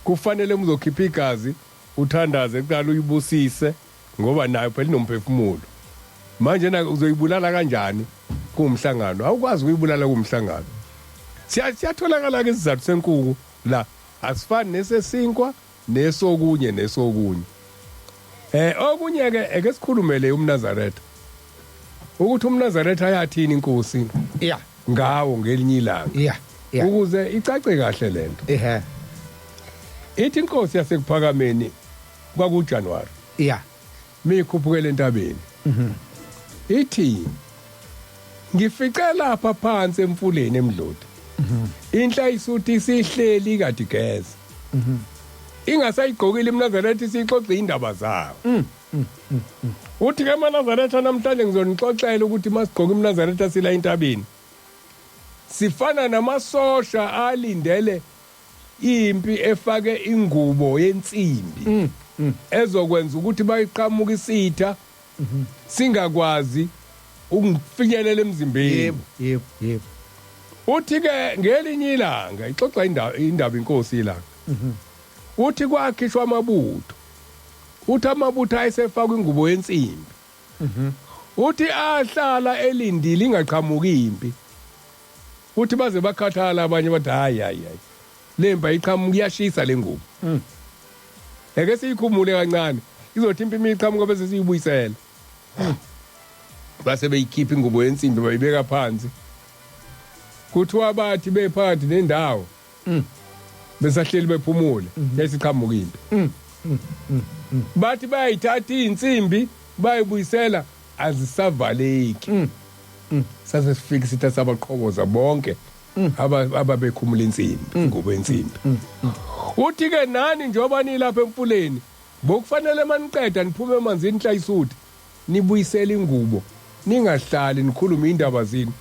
kufanele uzokhipha igazi uthandaze kuqala uyibusise ngoba nayo phela inomphefumulo. Manje na uzoyibulala kanjani kuwumhlangano? Awukwazi ukuyibulala kuwumhlangano. Siyatholakala ke isizathu senkukhu la, asifani nesesinkwa nesokunye nesokunye. Okunye ke eke sikhulumele umNazaretha. Ukuthi umNazaretha ayathini inkosi? Yeah. Ngawo ngelinye ilanga. Yeah. Yeah. Ukuze icace kahle lento. Ehhe. Ithi inkosi yasekuphakameni kwakuJanuary. Yeah. Mikhuphukele entabeni. Ithi ngifice lapha phansi emfuleni eMdloti. Inhla isuthi isihleli kade igeza. Ingasayigqokile imNazaretha isixoxe indaba zawo. Uthi ke amaNazaretha namhlanje ngizonixoxela ukuthi masigqoke imNazaretha sila entabeni. Sifana namasosha alindele impi efake ingubo yensimbi ezokwenza ukuthi bayiqhamuka isitha singakwazi ukufinyelela emzimbeni. Yebo, yebo, yebo. Uthi ke ngelinye ilanga ixoxa indaba inkosi ilanga. Uthi kwakhishwa amabutho. Uthi amabutho ayesefakwa ingubo yensimbi. Uthi ahlala elindile ingaqhamuki impi. Uthi baze bakhathala abanye bathi hayi hayi hayi. Lempa iqhamuka iyashisa lengubo. Eke siyikhumule kancane. Izothi impi imiqhamuka bese siyibuyisela. Base beyikhipha ingubo yensimbi bayibeka phansi. Kuthiwa bathi bephakathi nendawo. Besahleli bephumule yayisiqhamuka impi. Bathi bayithatha insimbi bayibuyisela azisavaleki. Sase sifika isitha sabaqhoboza bonke. Ababekhumula insimbi, ingubo yensimbi. Uthi ke nani njengoba nilapha emfuleni, bokufanele maniqeda niphume emanzini nhlayisuthi, nibuyisele ingubo, ningahlali nikhulume indaba zenu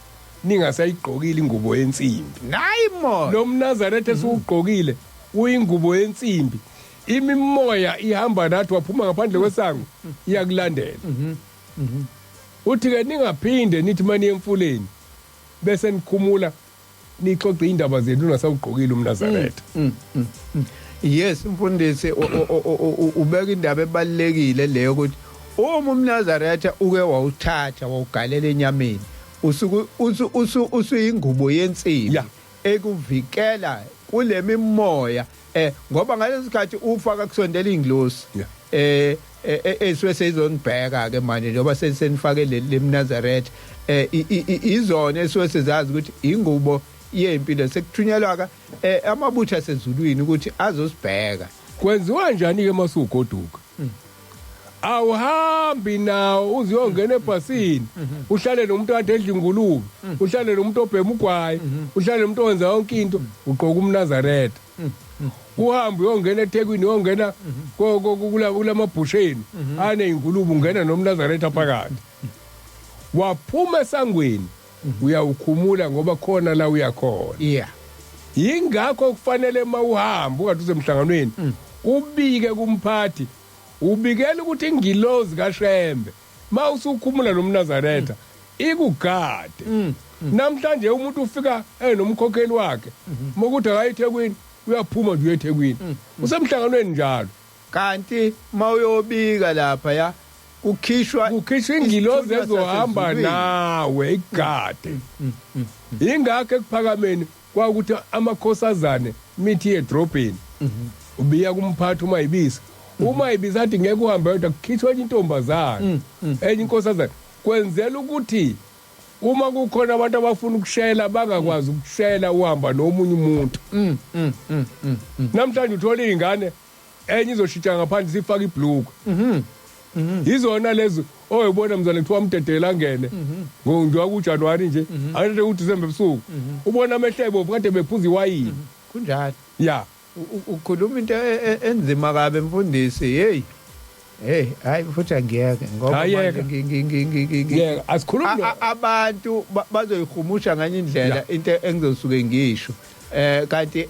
ningasayigqokile ingubo yensimbi. Nayi moya. Lo mNazaretha esiwugqokile uyingubo yensimbi, imimoya ihamba nathi, waphuma ngaphandle kwesango iyakulandela. Uthi ke ningaphinde nithi mani emfuleni bese nikhumula nixoxe indaba zenu ungasawugqokile umNazaretha. Yes, mfundisi, ubeka indaba ebalekile leyo, ukuthi uma umNazaretha uke wawuthatha wawugalela enyameni, usuku usuyingubo yensimbi ekuvikela kule mimoya, ngoba ngaleso sikhathi ufaka kusondela ingilosi esuke seyizonibheka ke manje, njengoba senifake le mNazaretha, izona esuke sezazi ukuthi ingubo yempilo, sekuthunyelwa ka amabutho asezulwini ukuthi azosibheka. Kwenziwa njani ke masugoduka? Awuhambi nawo uze uyongena ebhasini, uhlale nomuntu kade edla ingulube, uhlale nomuntu obhema ugwayi, uhlale nomuntu owenza yonke into, ugqoka umNazaretha. Uhambe uyongena eThekwini, uyongena kulamabhusheni aneyingulube, ungena nomNazaretha phakathi. Waphuma esangweni uyawukhumula, ngoba khona la uyakhona. Yingakho kufanele mawuhamba ungathi usemhlanganweni ubike kumphathi, ubikela ukuthi ingilozi kaShembe mawusukhumula nomNazaretha ikugade. Namhlanje umuntu ufika enomkhokheli wakhe, mokuthi akayi eThekwini, uyaphuma nje uye eThekwini, usemhlanganweni njalo. Kanti mawuyobika lapha ya kukhishwa Kukhishwa ingilozi isithunywa ezohamba sasezulwini. Nawe ikugade. Ingakho ekuphakameni kwakuthi amakhosazane mithi edrobheni ubiya kumphathi uma ibisa, uma ibisa athi ngeke uhambe wedwa, kukhishwa enye intombazane, enye inkosazane, kwenzela ukuthi uma kukhona abantu abafuna ukushela bangakwazi ukushela uhamba nomunye umuntu. Namhlanje uthola izingane, enye izoshintsha ngaphandle sifaka ibhluku, yizona lezi oyibona mzane kuthiwa umdedela angene njengoba kuJanuwari nje, akade uDisemba ebusuku ubona amehlo ebovu kade bephuza iwayini. Kunjalo. Ya. Ukhuluma into enzima kabi, mfundisi. Hey hey, hayi futhi angiyeke ngoba Hayi, manje yeka. Yeka, asikhulumi abantu bazoyihumusha nganye indlela into engizosuke ngisho, kanti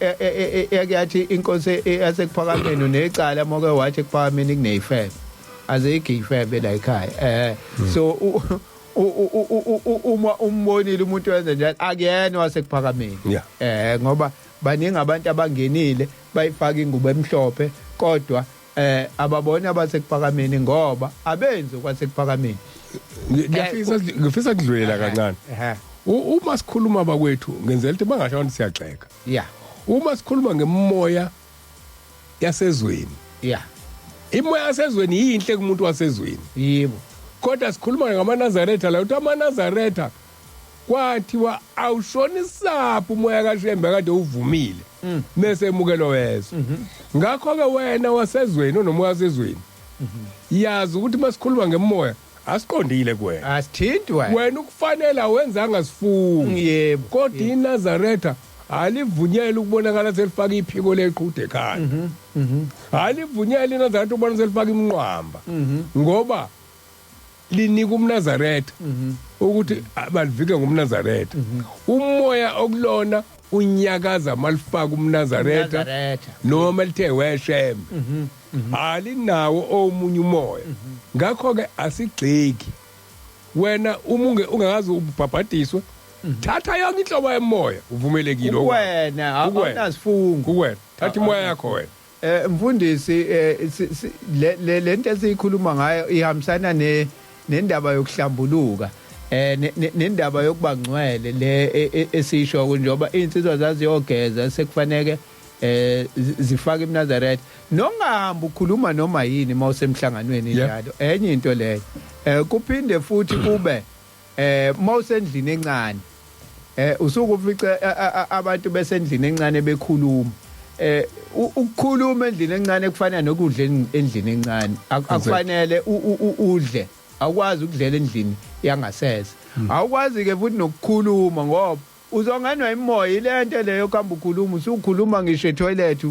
yakuyathi inkosi yasekuphakameni unecala moke wathi ekuphakameni kuneyifebe, azikho ifebe la ekhaya. So uma umbonile umuntu wenza njalo, akuyena wasekuphakameni. Ngoba baningi abantu abangenile bayifaka ingubo emhlophe, kodwa ababona abasekuphakameni ngoba abenzi kwasekuphakameni. Ngifisa kudlulela kancane. Uma sikhuluma bakwethu, ngenzela ukuthi bangasho abantu siyagxeka. Uma sikhuluma ngemoya yasezweni, imoya yasezweni yinhle kumuntu wasezweni. Kodwa sikhuluma ngamaNazaretha la, ukuthi amaNazaretha kwathiwa awushonisaphi umoya kaShembe kade uvumile mese emukelo wezwe. Ngakho ke wena wasezweni onomoya wasezweni, yazi ukuthi masikhuluma ngemoya asiqondile kuwena. Asithinti wena. Wena ukufanele awenzanga sifungo. Kodwa iNazaretha alivunyelwe ukubonakala selifaka iphiko leqhude ekhanda, alivunyelwe iNazaretha ukubona selifaka imnqwamba, ngoba linika umNazaretha ukuthi balivike ngumNazaretha. Umoya okulona unyakaza malifaka umNazaretha Nazaretha. Noma lithe weshembe, alinawo omunye umoya. Ngakho ke asigxeki wena uma ungakaze ubhabhadiswe, thatha yonke inhlobo yemoya, uvumelekile okwakho. Wena Kuwena. awunasifungo. Kuwena, thatha imoya yakho wena. Mfundisi, lento esiyikhuluma ngayo ihambisana ne nendaba yokuhlambuluka, nendaba yokuba ngcwele le esisho, njengoba insizwa zaziyogeza sekufaneke zifake iMnazaretha, nongahamba ukhuluma noma yini mawusemhlanganweni njalo. Enye into leyo, kuphinde futhi kube mawusendlini encane, usuke ufice abantu besendlini encane bekhuluma. Ukukhuluma endlini encane kufana nokudla endlini encane. Akufanele udle, awukwazi ukudlela endlini yangasese, awukwazi ke futhi nokukhuluma ngoba Uzongenwa imoya ilento leyo kuhamba ukhuluma, usukhuluma ngisho etoilet,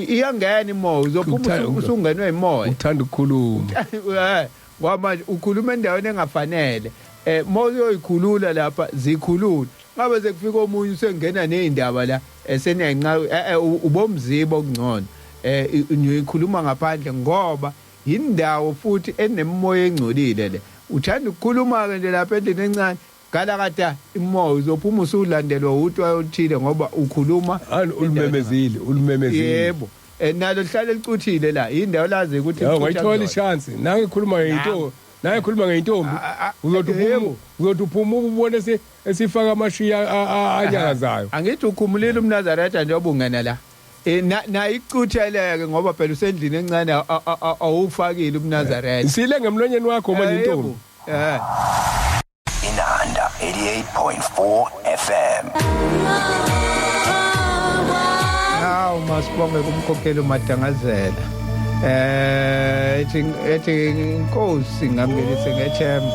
iyangena imoya, uzophuma usungenwe imoya. Uthanda ukukhuluma. Ngoba manje ukhuluma endaweni engafanele. Mawuyoyikhulula lapha zikhulula. Ngabe sekufika omunye usengena nezindaba la eseniyayinqa ubomzibo okungcono. Niyikhuluma ngaphandle ngoba indawo futhi enemoya engcolile le. Uthanda ukukhuluma ke nje lapha endlini encane. Galakada imoya uzophuma usulandelwa utwa oluthile ngoba ukhuluma ulimemezile ulimemezile. Yebo. Nalo lihlale licuthile la indawo lazi ukuthi wayithola ichance nangikhuluma ngeintombi nayikhuluma ngeintombi uzothi uphuma ubone esifaka amashiya anyakazayo. Angithi ukhumulile umNazaretha njengoba ungena la. Nayicutheleke ngoba phela usendlini encane awufakile umNazaretha. Sile ngemlonyeni wakho manje intombi. Inanda 88.4 FM. Hawu masibonge kumkhokheli uMadangazela. Ethi inkosi ngamkelise ngethemba.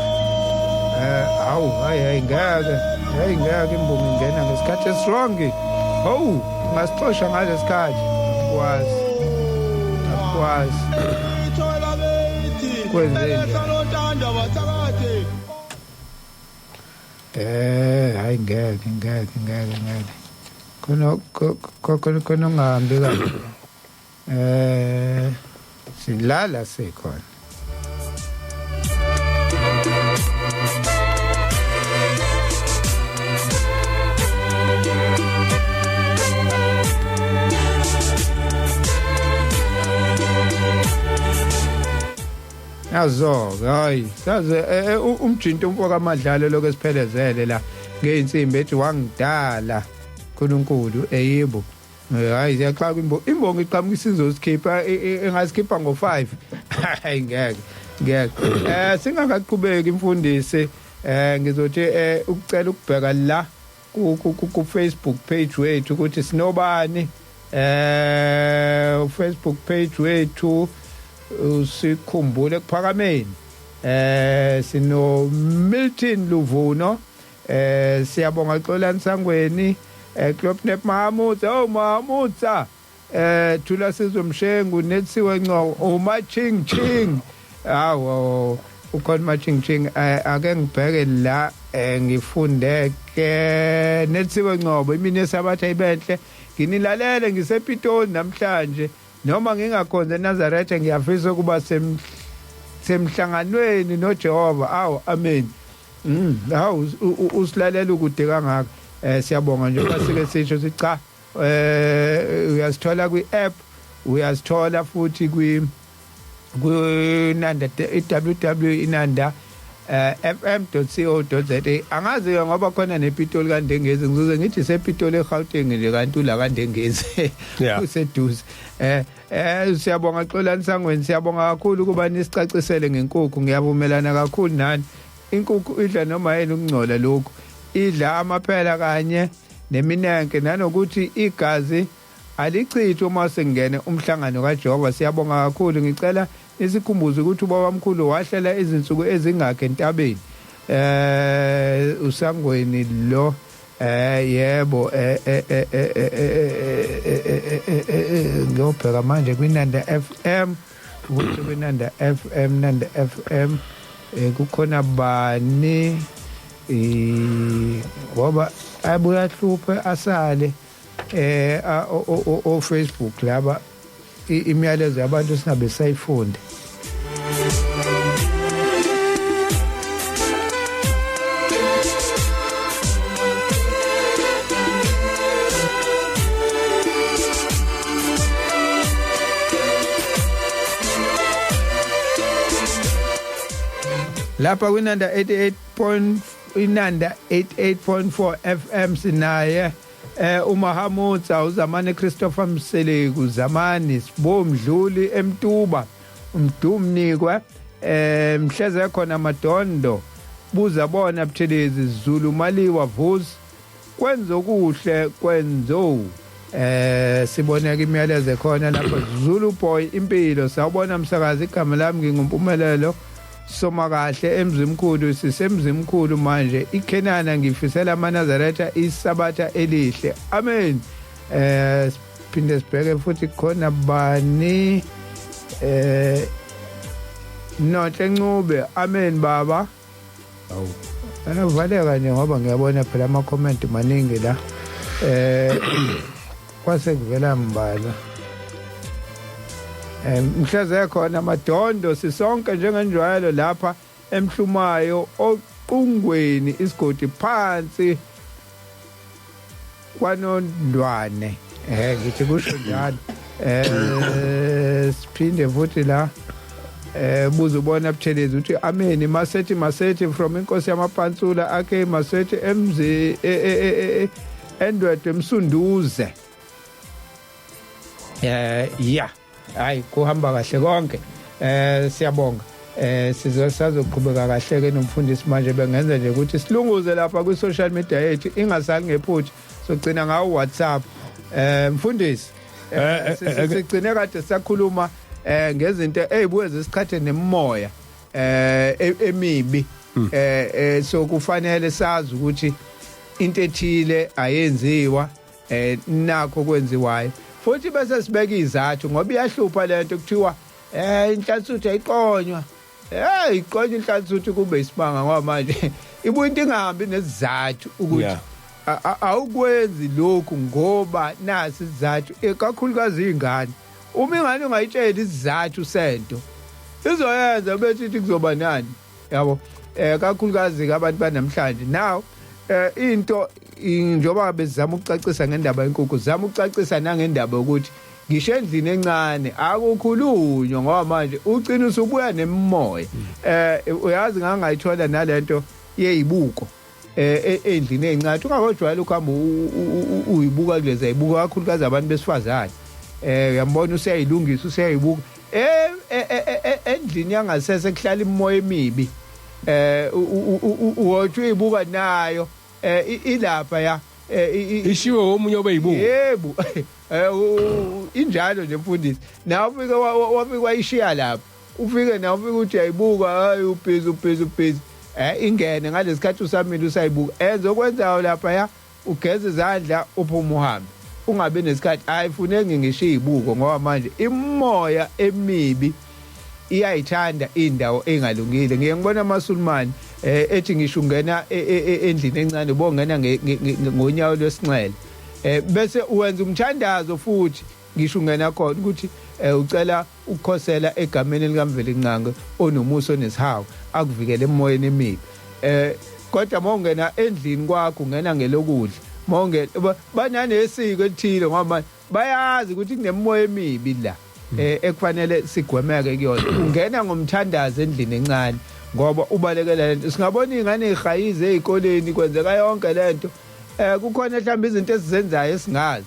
Hawu hayi ngeke. Hayi ngeke imbongi ingena ngesikhathi eswrong. Hawu ungasixosha ngalesikhathi. Akwazi. Akwazi. Kwenzeni? Hayi ngeke ngeke ngeke ngeke. Khona khona ungahambi kahle. Silala sikhona. Yazo hayi saze umjinto umfo kaMadlalo lokho esiphelezele la ngeinsimbi ethi wangidala uNkulunkulu eyibo. Hayi siyaxaka imbongi iqhamuka isizosikhipha engasikhipha ngo5. Hayi ngeke ngeke. Singakaqhubeki imfundisi ngizothi ukucela ukubheka la ku Facebook page wethu ukuthi sinobani. Facebook page wethu usikhumbule kuphakameni. Sino Milton Luvuno, siyabonga Xolani Sangweni, Klopnep Mahamutsa, oh Mahamutsa, Thula Sizwe Mshengu, Netsiwe Ngcongo, uma Ching Ching. Awu ukhona ma Ching Ching. Ake ngibheke la ngifunde ke Netsiwe Ngcobo, imini yesabatha ibenhle, nginilalele ngisePitoli namhlanje. Noma ngingakhonza eNazaretha ngiyafisa ukuba semhlanganweni noJehova. Awu amen. Hawu usilalela ukude kangaka. Siyabonga njengoba sike sisho sithi cha uyasithola kwi-app, uyasithola futhi kwi Nanda www inanda fm.co.za. Angazi ke ngoba khona nePitoli kaNdengezi, ngizoze ngithi sePitoli eGauteng nje kanti ula kaNdengezi useduze. Siyabonga Xolani Sangweni, siyabonga kakhulu kuba nisicacisele ngenkukhu. Ngiyavumelana kakhulu nani, inkukhu idla noma yini ukungcola lokhu, idla amaphela kanye neminenke, nanokuthi igazi alichithwe uma sengene umhlangano kaJehova. Siyabonga kakhulu. Ngicela nisikhumbuze ukuthi ubaba mkhulu wahlela izinsuku ezingakhe entabeni. Usangweni lo yebo ngiyobheka manje kwinanda FM ukuthi kwinanda FM Nanda FM kukhona bani ngoba abuya hluphe asale o Facebook laba imiyalezo yabantu singabe sayifunde. Lapha kwinanda 88 inanda 88.4 FM sinaye uMahamutsa, uZamani Christopher Mseleku, Zamani Sibomdluli eMtuba, uMdumnikwe, Mhleze khona Madondo, buza bona Buthelezi, Zulu Maliwa Vuzi, kwenzo kuhle kwenzo. Siboneka imiyalezo khona lapha. Zulu Boy impilo, sawubona msakazi, igama lami ngingumpumelelo Somakahle eMzimkhulu, siseMzimkhulu manje iKhenana. Ngifisela amaNazaretha isabatha elihle, amen. Siphinde sibheke futhi khona bani? Nonhle Ncube, amen baba. Awu. Anavaleka nje ngoba ngiyabona phela ama comment maningi la. Kwase kuvela mbala. Mhlaze khona madondo, sisonke njengenjwayelo lapha emhlumayo oqungweni, isigodi phansi kwanondwane, ngithi kusho njalo. Siphinde futhi la, buza ubona Buthelezi uthi ameni, masethi masethi from inkosi yamapantsula akhe masethi emzi endwedwe emsunduze. Ya, hayi, kuhamba kahle konke, siyabonga. Sizoqhubeka kahle ke nomfundisi manje, bengenza nje ukuthi silunguze lapha kwi social media yethu, ingasali ngephutha, sogcina ngawo WhatsApp. Mfundisi, sigcine kade sisakhuluma ngezinto ezibuye zisiqhathe nemimoya emibi, so kufanele sazi ukuthi into ethile ayenziwa, nakho kwenziwayo futhi, bese sibeka izathu, ngoba iyahlupha lento kuthiwa inhlansuthu ayiqonywa. Iqonywa inhlansuthu kube isimanga, ngoba manje ibuye into ingahambi nesizathu ukuthi awukwenzi lokhu ngoba nasi isizathu, ikakhulukazi izingane. Uma ingane ungayitsheli isizathu sento, izoyenza bethi ithi kuzoba nani, yabo, kakhulukazi ke abantu banamhlanje. Now into njengoba bezama ukucacisa ngendaba yenkukhu, zama ukucacisa nangendaba yokuthi ngisho endlini encane akukhulunywa, ngoba manje ugcina usubuya nemimoya. Uyazi, ngangayithola nalento yeyibuko endlini encane, ungakojwayela ukuhamba uyibuka kuleza yibuko, kakhulukazi abantu besifazane. Uyambona useyayilungisa, useyayibuka endlini yangasese kuhlala imimoya emibi. Uwothi uyibuka nayo ilapha ya Ishiwe omunye obeyibuka. Yebo, injalo nje mfundisi. Nawe ufike wafike wayishiya lapha, ufike nawe ufike uthi uyayibuka, hayi, ubhizi ubhizi ubhizi, ingene ngalesikhathi usamile usayibuka. Enze okwenzayo lapha ya, ugeza izandla, uphume uhambe, ungabi nesikhathi. Ayifuneki ngisho izibuko, ngoba manje imoya emibi iyayithanda indawo engalungile. Ngiye ngibona amaSulumane ethi ngisho ungena endlini encane, bongena ngonyawo lwesinxele, bese uwenza umthandazo futhi ngisho ungena khona, ukuthi ucela ukukhosela egameni likaMvelinqangi onomusa onesihawu, akuvikele emoyeni emibi. Kodwa mawungena endlini kwakho, ungena ngelokudla, mawungena bananesiko elithile, ngoba bayazi ukuthi kunemimoya emibi la ekufanele sigwemeke kuyona. Ungena ngomthandazo endlini encane ngoba ubalekela lento. Singabona izingane ezihayize ezikoleni, kwenzeka yonke lento. Kukhona mhlawumbe izinto esizenzayo esingazi,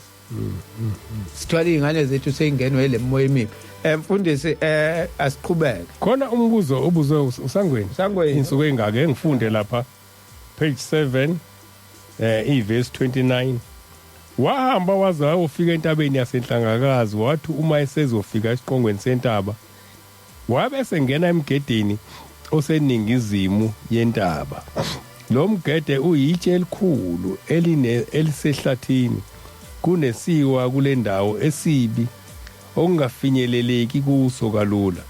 sithwala izingane zethu seyingenwe le moya emibi. Mfundisi, asiqhubeke. Khona umbuzo obuzwe usangweni. Sangweni. Insuku engake engifunde lapha page 7, iverse 29. Wahamba waze wayofika entabeni yasenhlangakazi, wathi uma esezofika esiqongweni sentaba, wabe esengena emgedeni oseningizimu yentaba. Lo mgede uyitshe elikhulu eline elisehlathini, kunesiwa kule ndawo esibi okungafinyeleleki kuso kalula,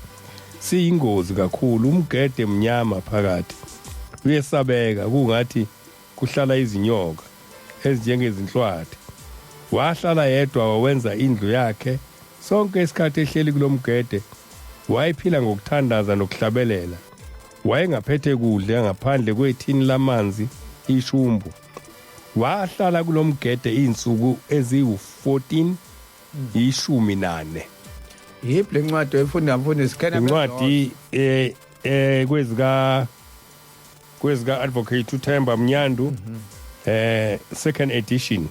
siyingozi kakhulu. Umgede mnyama phakathi, uyesabeka, kungathi kuhlala izinyoka ezinjengezinhlwathi. Wahlala yedwa, wawenza indlu yakhe. Sonke isikhathi ehleli kulomgede wayephila ngokuthandaza nokuhlabelela. Wayengaphethe kudla ngaphandle kwethini lamanzi ishumbu. Wahlala kulomgede izinsuku eziwu-14, 14. Yiphi le ncwadi oyifunda, mfundisi? Khena. Incwadi kwezika advocate uThemba Mnyandu, second edition.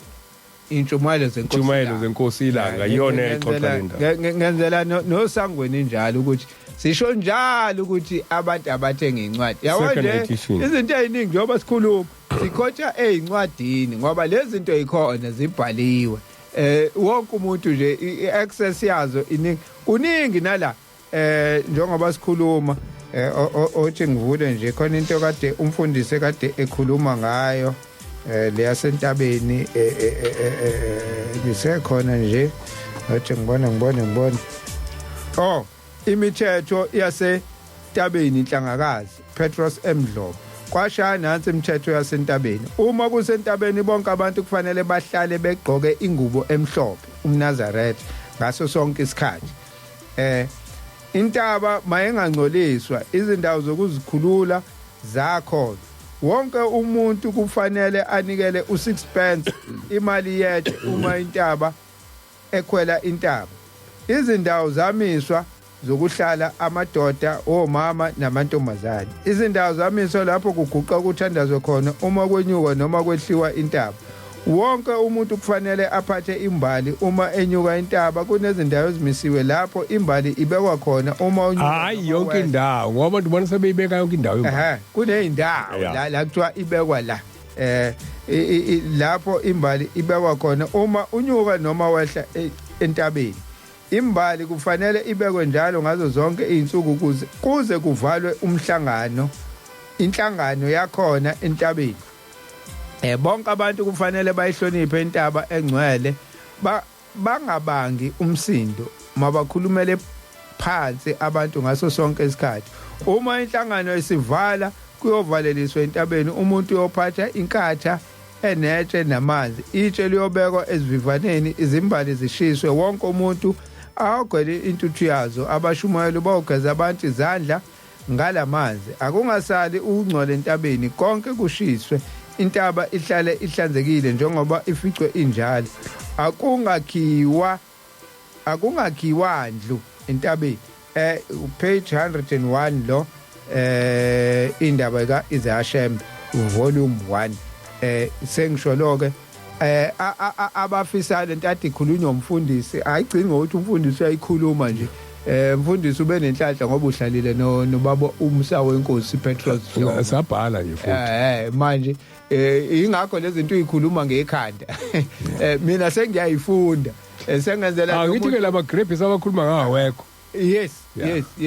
Intshumayelo zenkosi. Intshumayelo zenkosi ilanga, iyona exoxa le ndaba. Ngenzela nosangweni njalo ukuthi sisho njalo ukuthi abantu abathenga incwadi, yabo. Second nje edition. Izinto eziningi njengoba sikhuluma sikhotha ezincwadini, ngoba lezi zinto ikhona, zibhaliwe, wonke umuntu nje i-access yazo iningi, kuningi nala. Njengoba sikhuluma Othi ngivule nje khona into kade umfundisi kade ekhuluma ngayo leyasentabeni, ngisekhona nje, othi ngibone ngibone ngibone. Oh, imithetho yasentabeni Nhlangakazi, Petros Emdlobo. Kwashaya nansi imithetho yasentabeni. Uma kusentabeni, bonke abantu kufanele bahlale begqoke ingubo emhlophe, umNazaretha, ngaso sonke isikhathi. Intaba mayengangcoliswa, izindawo zokuzikhulula zakhona. Wonke umuntu kufanele anikele u6 pence, imali yetshe, uma intaba ekhwela intaba. Izindawo zamiswa zokuhlala amadoda, omama namantombazane. Izindawo zamiswa lapho kuguqa kuthandazwe khona uma kwenyuka noma kwehliwa intaba. Wonke umuntu kufanele aphathe imbali uma enyuka intaba. Kunezindawo ezimisiwe lapho imbali ibekwa khona uma unyuka Hayi, noma yonke wehla. indawo, ngoba abantu bona sebeyibeka yonke indawo imbali. Ehhe, kuneyindawo la kuthiwa ibekwa la, lapho imbali ibekwa khona uma unyuka noma wehla entabeni. Imbali kufanele ibekwe njalo ngazo zonke izinsuku ukuze kuze kuvalwe umhlangano, inhlangano yakhona entabeni. Bonke abantu kufanele bayihloniphe intaba engcwele, ba bangabangi umsindo, mabakhulumele phansi abantu ngaso sonke isikhathi. Uma inhlangano isivala kuyovaleliswa entabeni, umuntu uyophatha inkatha enetshe namanzi. Itshe liyobekwa ezivivaneni, izimbali zishiswe, wonke umuntu awogwele intuthu yazo. Abashumayeli bawugeza abantu izandla ngalamanzi. Akungasali ukungcola entabeni, konke kushiswe, intaba ihlale ihlanzekile njengoba ificwe injalo. Akungakhiwa ndlu entabeni. Page 101 lo, indaba ka Izashembe volume 1. Sengisho lo ke, abafisa lento ade ikhulunywa umfundisi, ayigcini ngokuthi umfundisi uyayikhuluma nje. Mfundisi, ube nenhlanhla ngoba uhlalile no nobaba umsa wenkosi Petros Dlomo. Sabhala nje futhi. Manje ingakho lezi zinto uyikhuluma ngekhanda. Mina sengiyayifunda. Sengenzela Angithi ke lama grapes abakhuluma ngawekho. Yes.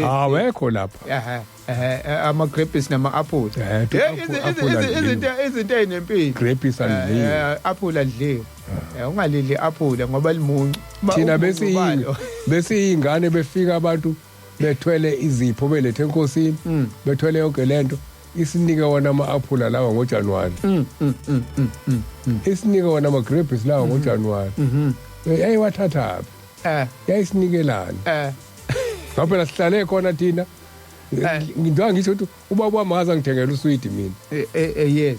Awekho lapha. Ehhe ehhe, ama grapes nama apple. Apple adliwe. Izinto ezinempilo. Grapes adliwe. Apple adliwe. Ungalidli apple ngoba limuncu. Thina umuncu balo. Besiyingane, befika abantu bethwele izipho belethe enkosini, bethwele yonke lento, isinike wona ama-aphula lawa ngoJanuwari, isinike wona ama-grapes lawa ngoJanuwari. Yayiwathathaphi? Yayisinikelani? Ngoba phela sihlale khona thina. Njengoba ngisho ukuthi ubaba wami akaze angithengela uswidi mina. Yes.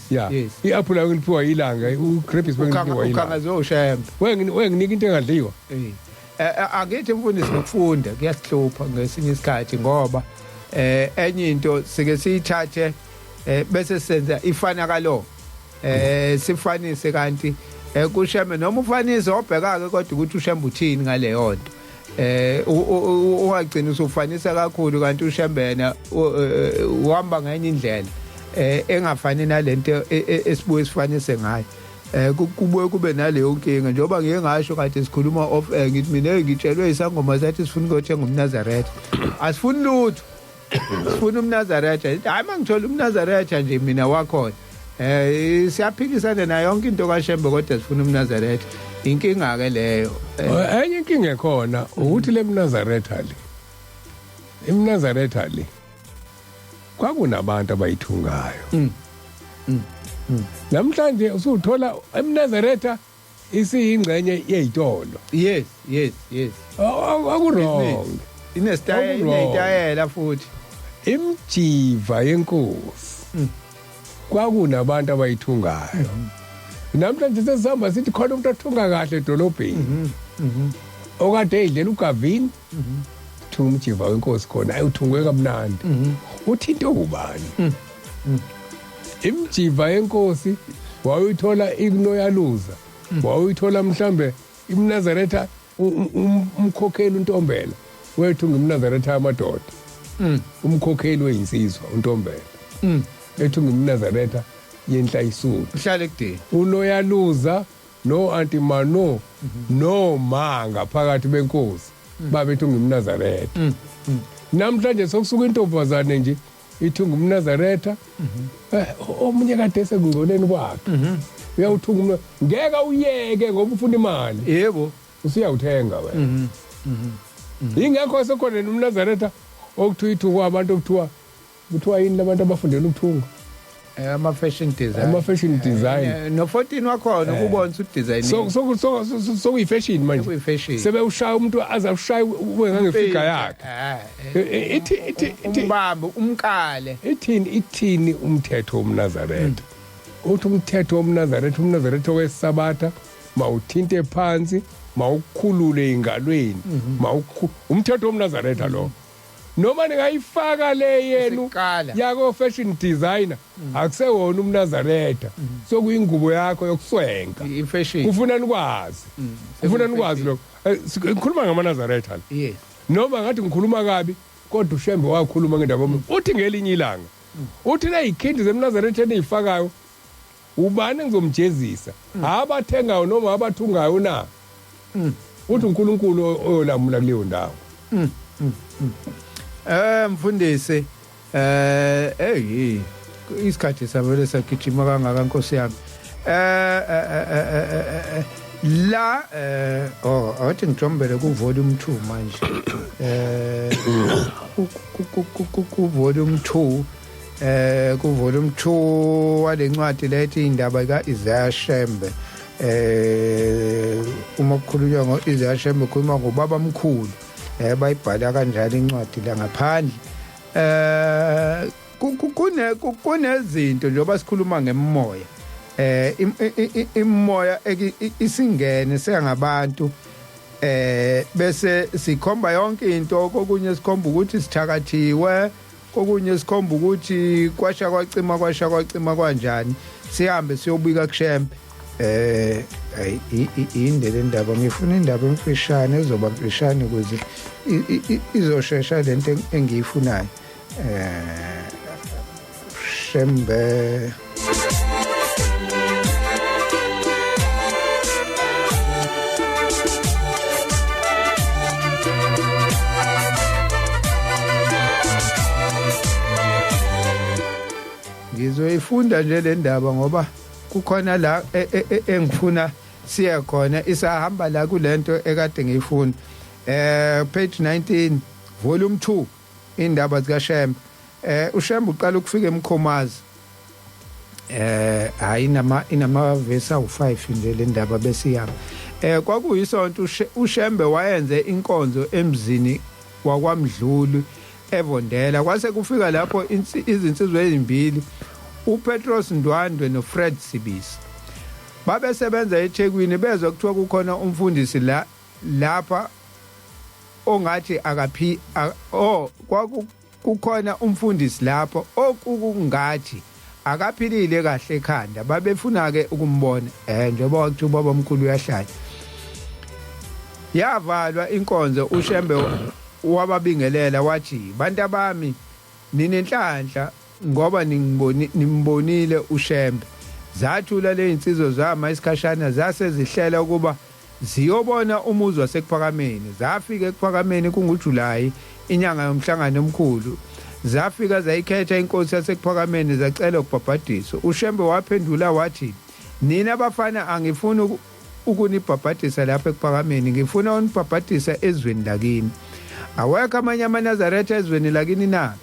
I-aphula ngiliphiwa ilanga, ugrapes bengiliphiwa ilanga. Ukhangazwe ushembe. Wenginika into engadliwa. Angithi mfundisi, nokufunda kuyasihlupha ngesinye isikhathi, ngoba enye into sike siyithathe bese senza ifana kalo, sifanise, kanti kushembe noma ufanise obheka ke, kodwa ukuthi ushembe uthini ngaleyo nto. Ungagcina usufanisa kakhulu, kanti ushembe yena uhamba ngenye indlela engafani nalento esibuye sifanise ngayo. Kubuye kube naleyo nkinga, njengoba ngike ngasho kade sikhuluma off air, ngithi mina, hey, ngitshelwe isangoma sathi sifuna ukuyothenga umNazaretha, asifuni lutho, sifuna umNazaretha. Hayi, mangithola umNazaretha nje mina wakhona, siyaphikisana nayo yonke into kaShembe, kodwa sifuna umNazaretha. Inkinga ke leyo. Enye inkinga ekhona ukuthi le mNazaretha le, imNazaretha le kwakunabantu abayithungayo. Namhlanje usuthola imNazaretha isiyingxenye yeyitolo. yes. Aku-wrong. Inestayela. Aku-wrong. Inetayela futhi. Imjiva yenkosi kwakunabantu abayithungayo. Namhlanje sesihamba sithi khona umuntu othunga kahle edolobheni okade eyidlela ugavini, thunga umjiva wenkosi khona, ayi, uthungwe kamnandi. Uthi into ubani imjiva yenkosi wawuyithola ikunoyaluza, wawuyithola mhlambe imNazaretha, umkhokheli uNtombela wethu ngimNazaretha amadoda, umkhokheli weyinsizwa uNtombela ethu ngimNazaretha yenhlayisuthu. Uhlale kudeni. Unoyaluza no antimano no ma ngaphakathi benkosi babethu ngimNazaretha. Namhlanje sokusuka intombazane nje ithunga umNazaretha. Omunye kade esekungcoleni kwakhe. Uyawuthunga umna ngeke uyeke ngoba ufuna imali. Yebo. Usuyawuthenga wena. Ingekho sekhona nomNazaretha okuthiwa ithungwa abantu okuthiwa kuthiwa yini labantu abafundela ukuthunga? Ama fashion design. Ama fashion design. No 14 wakhona ukubona ukuthi design. So so so so fashion manje. Sekuyi-fashion. Sebewushaya umuntu azawushaya ube ngangefiga yakhe. Ithi ithi ithi Umbambe umkale. Ithini umthetho womNazaretha? Uthi umthetho womNazaretha, umNazaretha wesabatha mawuthinte phansi, mawukhulule ingalweni, mawukhu umthetho womNazaretha lo. Noma ningayifaka le yenu Isikala. yako fashion designer, akusewona umNazaretha, sokuyingubo yakho yokuswenka. I-fashion. Kufuna nikwazi. Kufuna nikwazi lokho. Ngikhuluma ngamaNazaretha la. Yes. Noma ngathi ngikhuluma kabi, kodwa uShembe wakhuluma ngendaba yomuntu. Uthi ngelinye ilanga uthi leyikhindi zemNazaretha eniyifakayo, ubani engizomjezisa, abathengayo noma abathungayo na? Uthi uNkulunkulu oyolamula kuleyo ndawo. Mfundisi, hey, isikhathi sabele sagijima kangaka, Nkosi yami. La oh, athi ngijombele ku volume 2 manje. Ku volume 2, ku volume 2 walencwadi lethi Indaba kaIsaiah Shembe. Uma kukhulunywa ngoIsaiah Shembe, kukhuluma ngobaba mkhulu. Bayibhala kanjalo incwadi la ngaphandle. Kune kunezinto njengoba sikhuluma ngemoya, imoya isingene sengabantu, bese sikhomba yonke into. Kokunye sikhomba ukuthi sithakathiwe, kokunye sikhomba ukuthi kwasha kwacima, kwasha kwacima kanjani, sihambe siyobika kuShembe. Ayi, inde le ndaba. Ngifuna indaba emfishane, ezoba mfishane ukuze izoshesha lento engiyifunayo. Shembe. Ngizoyifunda nje le ndaba ngoba kukhona la engifuna siye khona, isahamba la kulento ekade ngiyifunda. Page 19, volume 2, Indaba zikaShembe. UShembe uqala ukufika eMkhomazi. Hayi, inama verse awu5 nje le ndaba bese iyama. Kwakuyisonto, uShembe wayenze inkonzo emzini wakwaMdluli eVondela. Kwase kufika lapho izinsizwa ezimbili, uPetros Ndwandwe noFred Sibisi. Babesebenza eThekwini. Bezwa kuthiwa kukhona umfundisi la lapha ongathi akaphi oh, kwaku kukhona umfundisi lapho okukungathi akaphilile kahle ekhanda. Babefuna ke ukumbona, njengoba kuthiwa ubaba omkhulu uyahlanya. Yavalwa inkonzo, uShembe wababingelela wathi, "Bantu abami, ninenhlanhla ngoba ningiboni, nimbonile uShembe." Zathula lezinsizwa, zama isikhashana, zase zihlela ukuba ziyobona umuzi waseKuphakameni. Zafika eKuphakameni kunguJulayi, inyanga yomhlangano omkhulu. Zafika zayikhetha inkosi yaseKuphakameni, zacela ukubhabhadiswa. UShembe waphendula wathi, "Nina abafana, angifuni ukunibhabhadisa lapha eKuphakameni, ngifuna unibhabhadisa ezweni lakini. Awekho amanye amaNazaretha ezweni lakini na?"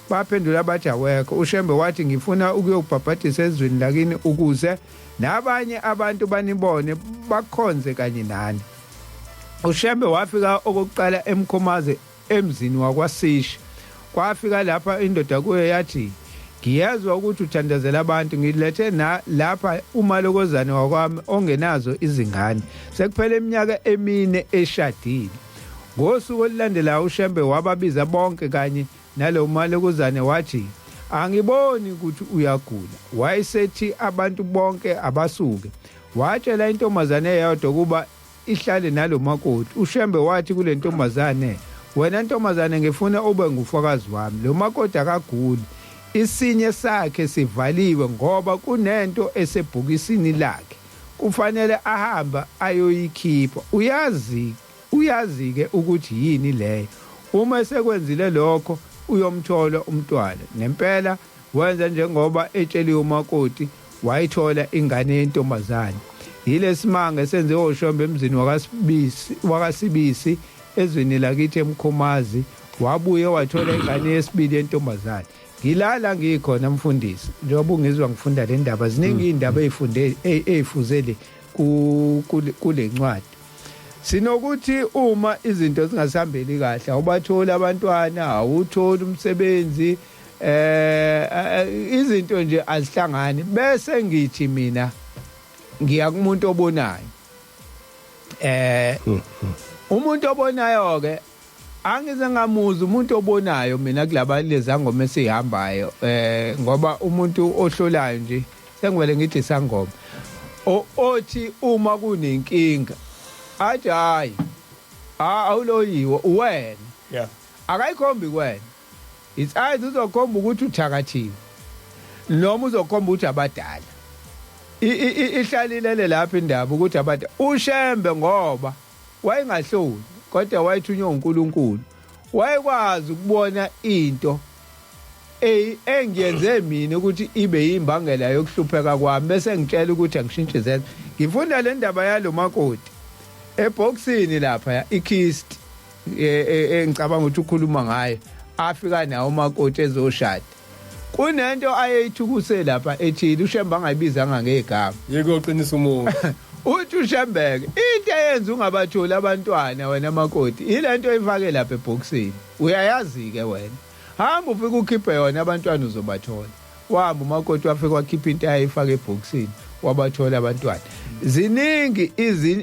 Baphendula bathi, "Awekho." UShembe wathi, "Ngifuna ukuyobhabhadisa ezweni lakini ukuze nabanye abantu banibone, bakhonze kanye nani." UShembe wafika okokuqala eMkhomazi, emzini wakwaSishi. Kwafika lapha indoda kuyo yathi, "Ngiyezwa ukuthi uthandazela abantu. Ngilethe na lapha umalokozane wakwami ongenazo izingane, sekuphele iminyaka 4 eshadile." Ngosuku olulandelayo uShembe wababiza bonke kanye nalo malokozane, wathi, "Angiboni ukuthi uyagula." Wayesethi abantu bonke abasuke. Watshela intombazane eyodwa ukuba ihlale nalo makoti. UShembe wathi kule ntombazane, "Wena ntombazane, ngifuna ube ngufakazi wami. Lo makoti akaguli, isinye sakhe sivaliwe ngoba kunento esebhokisini lakhe, kufanele ahambe ayoyikhipha. Uyazi, uyazi ke ukuthi yini leyo. Uma esekwenzile lokho uyomthola umntwana. Nempela wenza njengoba etsheliwe umakoti, wayithola ingane yentombazane. Yilesimanga esenziwe oShembe emzini wakaSibisi wakaSibisi ezweni lakithi eMkhomazi, wabuye wathola ingane yesibili yentombazane. Ngilala ngikhona mfundisi, njengoba ungizwa ngifunda le ndaba, ziningi iy'ndaba ey'funde ey'fuze le kule ncwadi. Sinokuthi uma izinto zingasihambeli kahle, awubatholi abantwana, awutholi umsebenzi, izinto nje azihlangani, bese ngithi mina ngiya kumuntu obonayo. Umuntu obonayo ke angize ngamuza umuntu obonayo mina kulaba lezangoma esihambayo, ngoba umuntu ohlolayo nje sengivele ngithi sangoma othi uma kunenkinga athi hayi awuloyiwe uwena. Akayikhombi kuwena. It's either uzokhomba ukuthi uthakathiwe noma uzokhomba ukuthi abadala. Ihlalilele lapha indaba ukuthi abadala uShembe ngoba wayengahloli kodwa wayethunywe uNkulunkulu, wayekwazi ukubona into engiyenze mina ukuthi ibe yimbangela yokuhlupheka kwami, bese ngitshela ukuthi angishintshe izenzo. Ngifunda le ndaba yalo makoti ebhokisini lapha ikist engicabanga ukuthi ukhuluma ngayo, afika nawo umakoti ezoshada. Kunento ayeyithukuse lapha ethile uShembe angayibizanga ngegama. Yiko qinisa umuntu. Uthi uShembeke into eyenza ungabatholi abantwana wena makoti ilento oyifake lapha ebhokisini. Uyayazi ke wena. Hamba ufike ukhiphe yona abantwana uzobathola. Wahamba umakoti wafika wakhipha into ayifake ebhokisini wabathola abantwana. Ziningi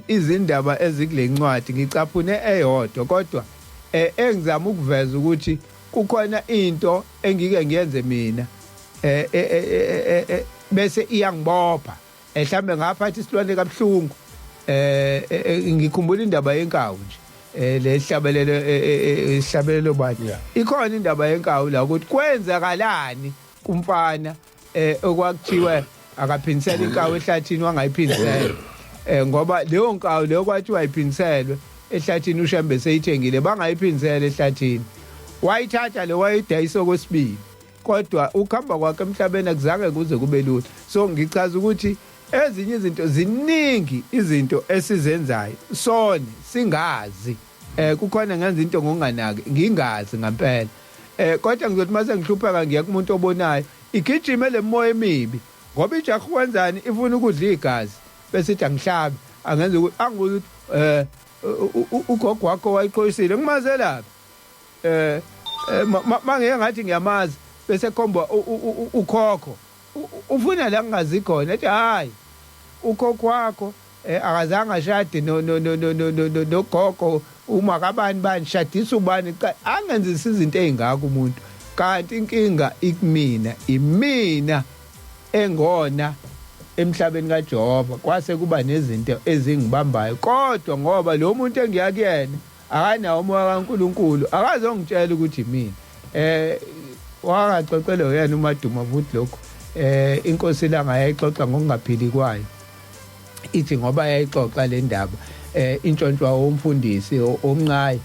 izindaba ezikule ncwadi, ngicaphune eyodwa kodwa engizama ukuveza ukuthi kukhona into engike ngiyenze mina bese iyangibopha. Mhlambe ngaphatha isilwane kabuhlungu. Ngikhumbula indaba yenkawu nje. Le hlabelelo isihlabelelo bani. Ikhona indaba yenkawu la ukuthi kwenzakalani kumfana okwakuthiwe akaphindisela inkawu ehlathini wangayiphindisela. Ngoba leyo nkawu leyo kwathiwa ayiphindiselwe ehlathini uShembe seyithengile bangayiphindisela ehlathini. Wayithatha le wayidayisa okwesibili. Kodwa ukuhamba kwakhe emhlabeni akuzange kuze kube lula. So ngichaza ukuthi ezinye izinto ziningi izinto esizenzayo sone singazi. Kukhona ngenza into ngokunganaki ngingazi ngempela. Kodwa ngizothi mase ngihlupheka ngiya kumuntu obonayo igijime lemoya emibi ngoba ijaha kwenzani ifuna ukudla igazi bese ithi angihlabe angenza ukuthi angibuza ukuthi ugogo wakho wayiqoyisile ngimazelaphi mangeke ngathi ngiyamazi bese khomba ukhokho ufuna la ngingazi khona ethi hayi ukhokho wakho akazange ashade no no no no no no nogogo uma kabani bani shadisa ubani cha angenzisa izinto ezingaka umuntu kanti inkinga ikumina imina engona emhlabeni kaJehova kwase kuba nezinto ezingibambayo kodwa ngoba lo muntu engiya kuyena akanawo umoya kaNkuluNkulu akazongitshela ukuthi mina wakaxoxela yena uMaduma futhi lokho inkosi langa yayixoxa ngokungaphili kwayo ithi ngoba yayixoxa le ndaba intshontshwa umfundisi omnqayi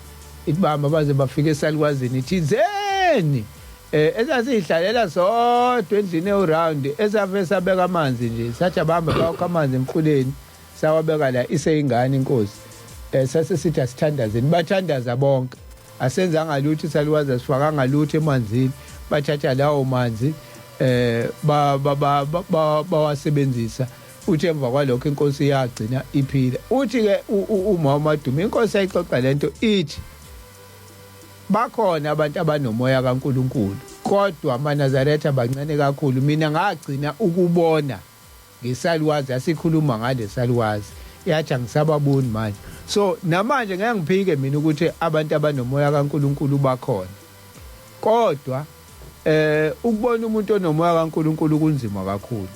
ithi bamba baze bafike esalukwazini thizeni esasihlalela sodwa endlini eround esave sabeka amanzi nje sathi abamba bawakha amanzi emfuleni sawabeka la iseyingane inkosi sase sithi asithandazeni bathandaza bonke asenzanga lutho isalukazi asifakanga lutho emanzini bathatha lawo manzi bawasebenzisa uthi emva kwalokho inkosi yagcina iphila uthi ke uma uMadume inkosi ayixoxa lento ithi bakhona abantu abanomoya kaNkuluNkulu kodwa amaNazaretha bancane kakhulu mina ngagcina ukubona ngesalukazi asikhuluma ngale salukazi yathi angisababoni manje so namanje ngeke ngiphike mina ukuthi abantu abanomoya kaNkuluNkulu bakhona kodwa ukubona umuntu onomoya kaNkuluNkulu kunzima kakhulu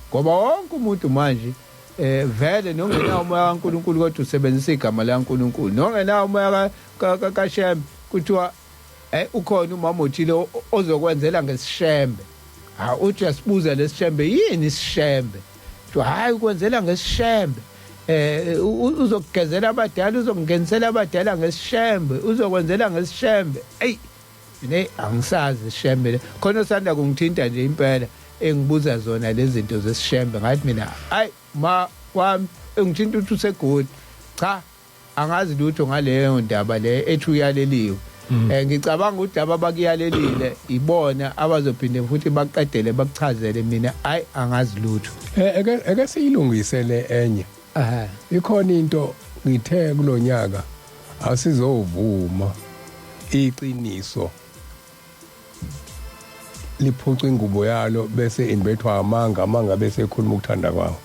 ngoba wonke umuntu manje vele nongenawo umoya kaNkuluNkulu kodwa usebenzisa igama laNkuluNkulu nongenawo umoya kaShembe kuthiwa ukhona umama othile ozokwenzela ngesishembe ha uthi asibuza lesishembe yini isishembe kuthiwa hayi ukwenzela ngesishembe Uzokugezela abadala, uzokungenisela abadala ngesishembe, uzokwenzela ngesishembe. Ey, mina angisazi isishembe le. Khona osanda kungithinta nje impela engibuza zona lezi zinto zesishembe, ngathi mina ayi ma wami engithinta ukuthi useGoli. Cha, angazi lutho ngaleyo ndaba le ethi uyaleliwe. Ngicabanga ukuthi laba abakuyalelile ibona abazophinde futhi baqedele bakuchazele. Mina ayi, angazi lutho. Eke siyilungise le enye. Ikhona into ngithe kulonyaka asizovuma iqiniso liphuca ingubo yalo bese imbethwa amanga, amanga bese ekhuluma ukuthanda kwawo.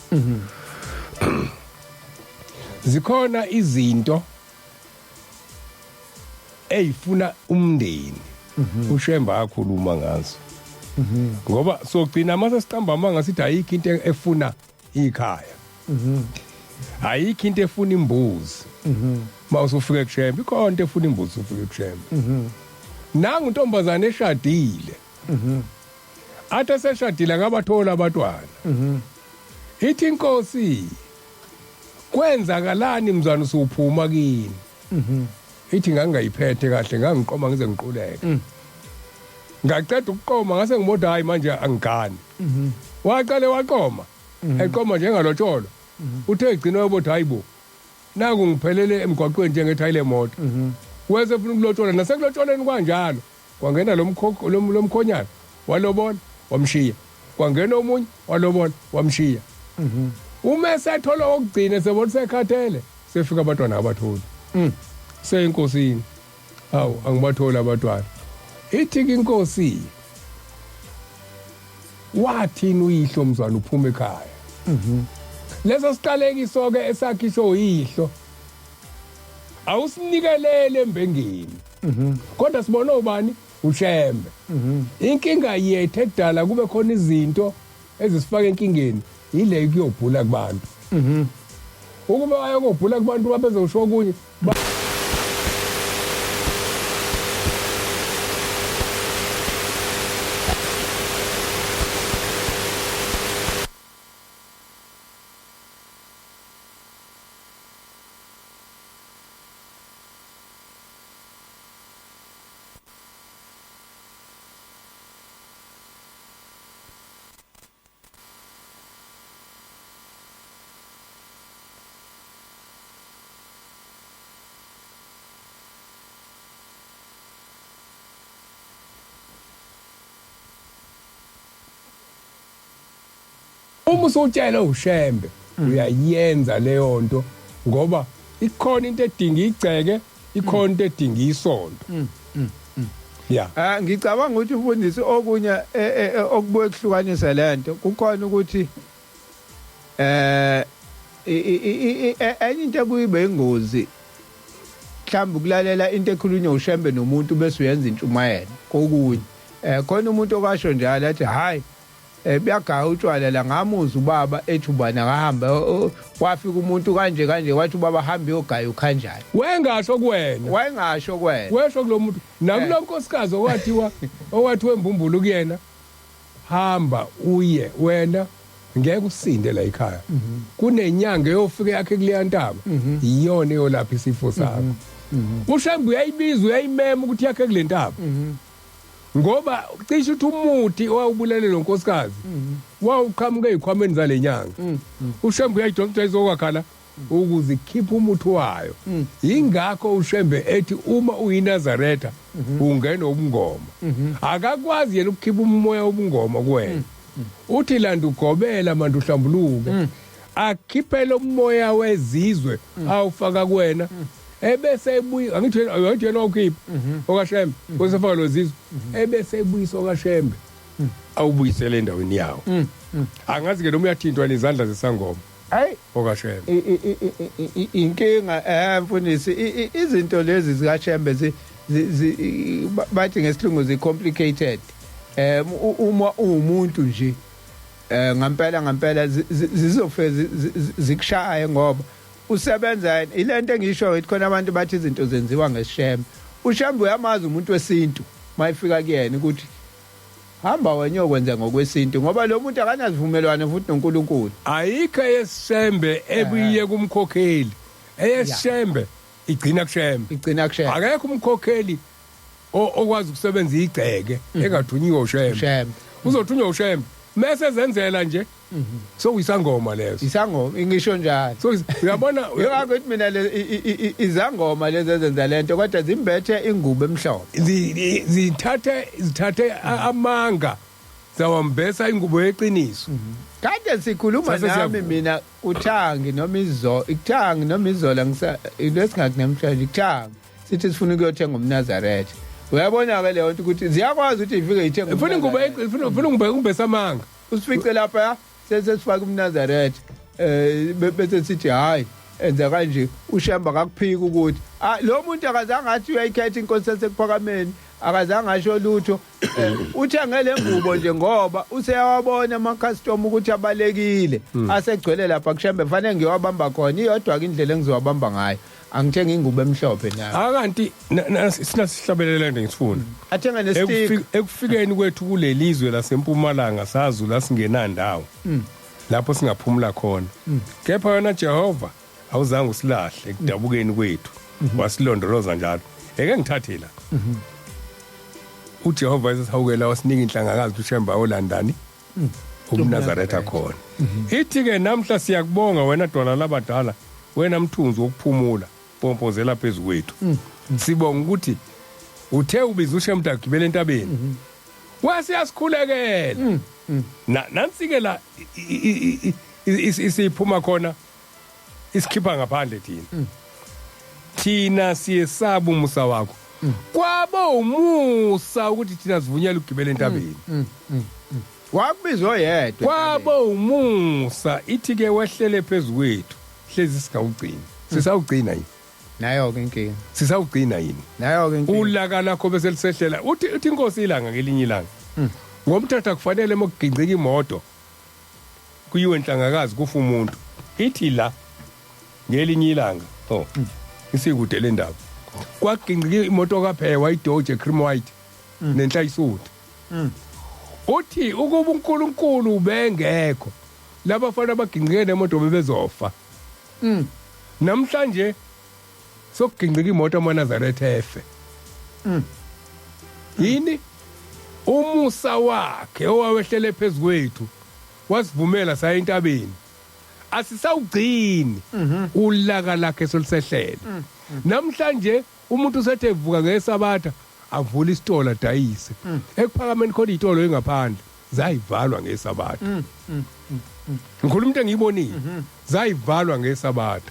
Zikhona izinto eyifuna umndeni, uShemba akhuluma ngazo, ngoba sogcina mase siqamba amanga sithi ayikho into efuna ikhaya, ayikho into efuna imbuzi. Mawusufika kuShembe ikhona into efuna imbuzi, ufika kuShembe nangu intombazane eshadile, athi eseshadile akabathola abantwana. Ithi inkosi, kwenzakalani mzwana usuphuma kini? Ithi ngangingayiphethe kahle, ngangiqoma ngize ngiquleke, ngaqeda ukuqoma ngase ngibona hayi manje angigani. Waqale waqoma, eqoma njengalotsholo, uthe egcina uyobothi hayibo, naku ngiphelele emgwaqweni njengethayi lemoto. Wese ufuna ukulotshola, nasekulotsholeni kwanjalo kwangena lo mkhonyana, walobola wamshiya, kwangena omunye walobola wamshiya. Uma esethola okugcina sebona sekhathele, sefika abantwana abatholi seyinkosini, hawu angibatholi abantwana. Ithi ke inkosi, wathini uyihlo mzwana uphuma ekhaya? Leso siqalekiso ke esakhisho uyihlo awusinikelele embengeni, kodwa sibona ubani uShembe. Inkinga yethu edala kube khona izinto ezisifaka enkingeni ile kuyobhula kubantu. Ukuba bayokobhula kubantu babezosho okunye. Uma usutshela uShembe uyayenza leyo nto, ngoba ikhona into edinga igceke, ikhona into edinga isonto ya. Ah, ngicabanga ukuthi mfundisi okunye okubuye kuhlukanise lento kukhona ukuthi enye into ebuye ibe ingozi mhlawumbe ukulalela into ekhulunywa uShembe nomuntu bese uyenza intshumayelo kokunye. Khona umuntu okasho njalo athi hayi, buyagaya utshwala la, ngamuza ubaba ethi ubani akahamba, wafika umuntu kanje kanje, wathi ubaba hamba uyogaya ukhanjani. Wayengasho kuwena. Wayengasho kuwena. Wesho kulo muntu nakulo nkosikazi okwathiwa embumbulu kuyena, hamba uye wena, ngeke usinde la ekhaya, kunenyanga eyofika yakhe kuleya ntaba, iyona eyolapha isifo sakho. UShembe uyayibiza, uyayimema ukuthi yakhe kule ntaba, ngoba cishe uthi umuthi owawubulele lo nkosikazi wawuqhamuka ezikhwameni zale nyanga. UShembe uyayidonsa ukuthi ayizokwakhala ukuze ikhiphe umuthi wayo. Yingakho uShembe ethi uma uyiNazaretha ungena ubungoma, akakwazi yena ukukhipha umoya wobungoma kuwena. Uthi landa ugobela manje uhlambuluke, akhiphele umoya wezizwe awufaka kuwena, ebese ebuya. Angithi yena wawukhipha okaShembe, wesefaka lo zizwe, ebese ebuyisa okaShembe awubuyisele endaweni yawo. Angazi ke noma uyathintwa nezandla zesangoma Hayi, okaShembe. Inkinga mfundisi, izinto lezi zikaShembe bathi ngesilungu zi complicated. Uma uwumuntu nje ngampela ngampela zizofike zikushaye, ngoba usebenza ilento engisho ukuthi khona abantu bathi izinto zenziwa ngesishembe. UShembe uyamazi umuntu wesintu mayifika kuyena ukuthi Hamba wena uyokwenza ngokwesintu ngoba lo muntu akanazivumelwano futhi noNkulunkulu. Ayikho eyesishembe ebuye kumkhokheli. Eyesishembe igcina kushembe. Igcina kushembe. Akekho umkhokheli okwazi ukusebenza igceke engathunyiwe ushembe. Ushembe. Uzothunywa ushembe. Mese zenzela nje. Sokuyisangoma leso. Isangoma ngisho njalo. So uyabona Yingakho ukuthi mina le izangoma lezi ezenza lento kodwa zimbethe ingubo emhlophe. Zithathe amanga zawambesa ingubo yeqiniso. Kade sikhuluma Sase nami siyavuma. Mina uthangi noma izo ikuthangi noma izola ngisa into esingathi namhlanje ikuthangi sithi sifuna ukuyothenga umNazaretha. Uyabona ke leyo nto ukuthi ziyakwazi ukuthi ifike ithenge Ifuna ingubo umNazaretha. ifuna ingubo ekumbesa amanga. Usifice lapha sesifaka umNazaretha bese sithi hayi enza kanje ushemba akakuphika ukuthi lo muntu akazange athi uyayikhetha inkosi yasekuphakameni akazange asho lutho uthenge le ngubo nje ngoba useyawabona ama-customer ukuthi abalekile asegcwele lapha kushembe fanele ngiyowabamba khona iyodwa-ke indlela engizowabamba ngayo angithenge ingubo emhlophe nayo Akanti sinasihlabelela nje ngisifuna. Athenge nestika. Ekufikeni kwethu kulelizwe lasempumalanga sazula singenandawo. Lapho singaphumula khona. Kepha wena Jehova awuzange usilahle ekudabukeni kwethu. Wasilondoloza njalo. Eke ngithathe la. uJehova esihawukela wasinika inhlangakazi uShemba olandani. UmNazaretha khona. Ithi ke namhla siyakubonga wena dwala labadala, wena mthunzi wokuphumula, pompozela phezulu kwethu. Sibonga ukuthi uthe ubiza uShemba agibele entabeni. Wasiyasikhulekela. Nansi ke la isiphuma khona isikhipha ngaphandle thina. Thina siyesaba umusa wakho. Kwabo umusa ukuthi thina sivunyelwe ukugibela entabeni. Wakubizwa yedwa. Kwabo umusa ithi ke wehlele phezulu kwethu. Hlezi singawugcina. Sisawugcina yini? Nayo ke inkinga. Sisawugcina yini? Nayo ke inkinga. Ulaka lakho bese lisehlela. Uthi inkosi ilanga ngelinye ilanga. Ngomthatha kufanele mokugingcika imoto kuyiwe enhlangakazi kufa umuntu. Ithi la ngelinye ilanga. Oh. Isikude le ndaba. Kwagingcika imoto kaPhewa iDodge cream white nenhlayisuthi. Uthi ukuba uNkulunkulu ubengekho labafana abagingcike nemoto bebezofa. Namhlanje sokugingcika imoto amaNazaretha efe. Yini? Umusa wakhe owawehlele phezulu kwethu wasivumela saya entabeni. Asisawugcini ulaka lakhe solusehlele. Namhlanje umuntu usethe evuka ngesabatha avula isitolo adayise. Ekuphakameni khona izitolo engaphandle zayivalwa ngesabatha. Ngikhuluma into engiyibonile. Zayivalwa ngesabatha.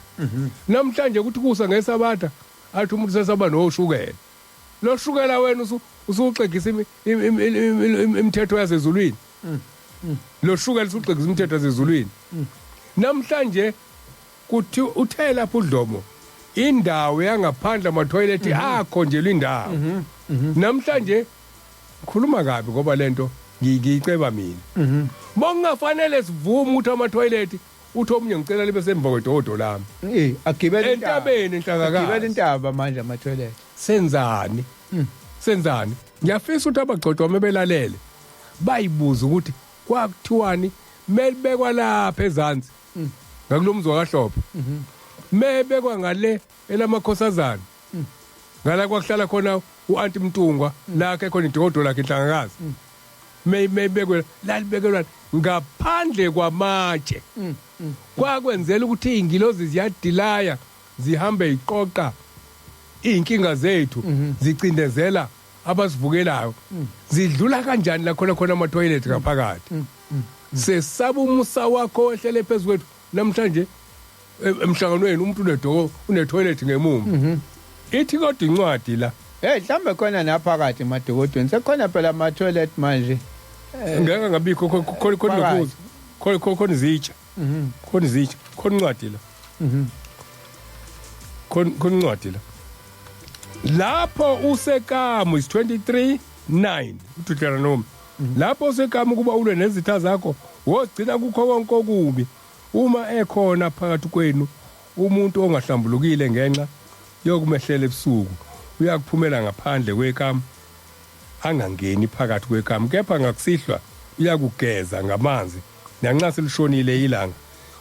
Namhlanje kuthi kusa ngesabatha athi umuntu sesaba noshukela. Lo shukela wena usuxegisa imithetho yasezulwini. Lo shukela usuxegisa imithetho yasezulwini. Namhlanje kuthi uthe lapha udlomo indawo yangaphandle ama-toilet akho nje lindawo. Namhlanje ngikhuluma kabi ngoba lento ngiyiceba mina. Bongafanele sivume ukuthi ama-toilet uthi omunye ngicela libe semva kwedodo lami. Agibele intaba. Entabeni Agibele enhlangakazi. intaba manje ama-toilet. Senzani? Senzani? Ngiyafisa ukuthi abagcotshwa mebelalele bayibuza ukuthi kwakuthiwani melibekwa lapha ezansi. Ngakulomzi wakaHlophe. Mebekwa ngale elamakhosazana. Ngala kwakuhlala khona uAnti Mtungwa lakhe khona idodo lakhe inhlangakazi. Mebekwe lalibekelwa ngaphandle kwamatshe. Kwakwenzela ukuthi izingilozi ziyadilaya zihambe iqoqa inkinga zethu zicindezela abasivukelayo. Zidlula kanjani la khona khona ama toilet ngaphakathi. Sesaba umusa wakho ohlele phezulu kwethu namhlanje emhlanganweni umuntu unedoko une toilet ngemuva. Ithi kodwa incwadi la Hey mhlambe khona naphakathi emadokodweni sekukhona phela ama toilet manje. Ngeke ngabikho khona khona lokhuza. Khona khona izitsha. Khona izitsha, khona incwadi la. Khona khona incwadi la. Lapho usekamu is 23:9 uDeuteronomy. Lapho usekamu kuba ulwe nezitha zakho wogcina kukho konke okubi uma ekhona phakathi kwenu umuntu ongahlambulukile ngenxa yokumehlela ebusuku uyakuphumela ngaphandle kwekamu Angangeni phakathi kwekamu, kepha ngakusihlwa uyakugeza ngamanzi, nanxa selishonile ilanga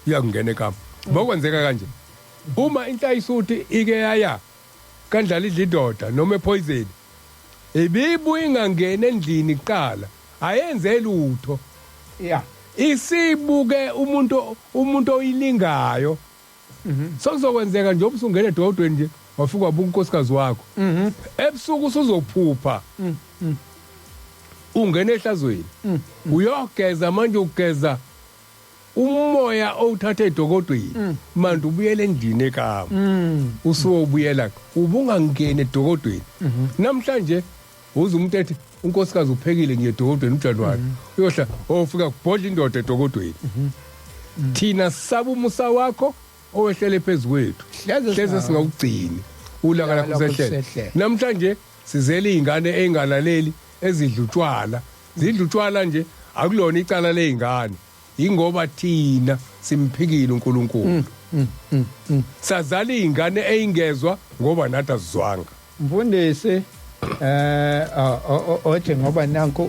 uyakungena ekamu. Bokwenzeka kanje uma inhlayisuthi ike yaya kandlala idla indoda noma epoison, ibibuye ingangena endlini kuqala, ayenze lutho. Isibuke umuntu oyilingayo. Sokuzokwenzeka nje ubusungena edodweni nje, wafika wabuka unkosikazi wakho ebusuku, usuzophupha ungena ehlazweni, uyogeza manje, ugeza umoya owuthatha edokodweni, manje ubuyela endlini ekama, usuyobuyela ubungangeni edokodweni. Namhlanje uze umuntu ethi unkosikazi uphekile, ngiye edokodweni uJanuary, uyohla ofika kubhodla indoda edokodweni. Thina sisaba umusa wakho owehlele phezu kwethu, Hleze hleze singawugcini ulaka lakho lakho sehlele. lusehlele. Namhlanje sizele izingane engalaleli, ezidla utshwala, zidla utshwala nje. Akulona icala lezingane, ingoba thina simphikile uNkulunkulu, sazala izingane eyingezwa ngoba nathi asizwanga. Mfundisi, othi ngoba nanku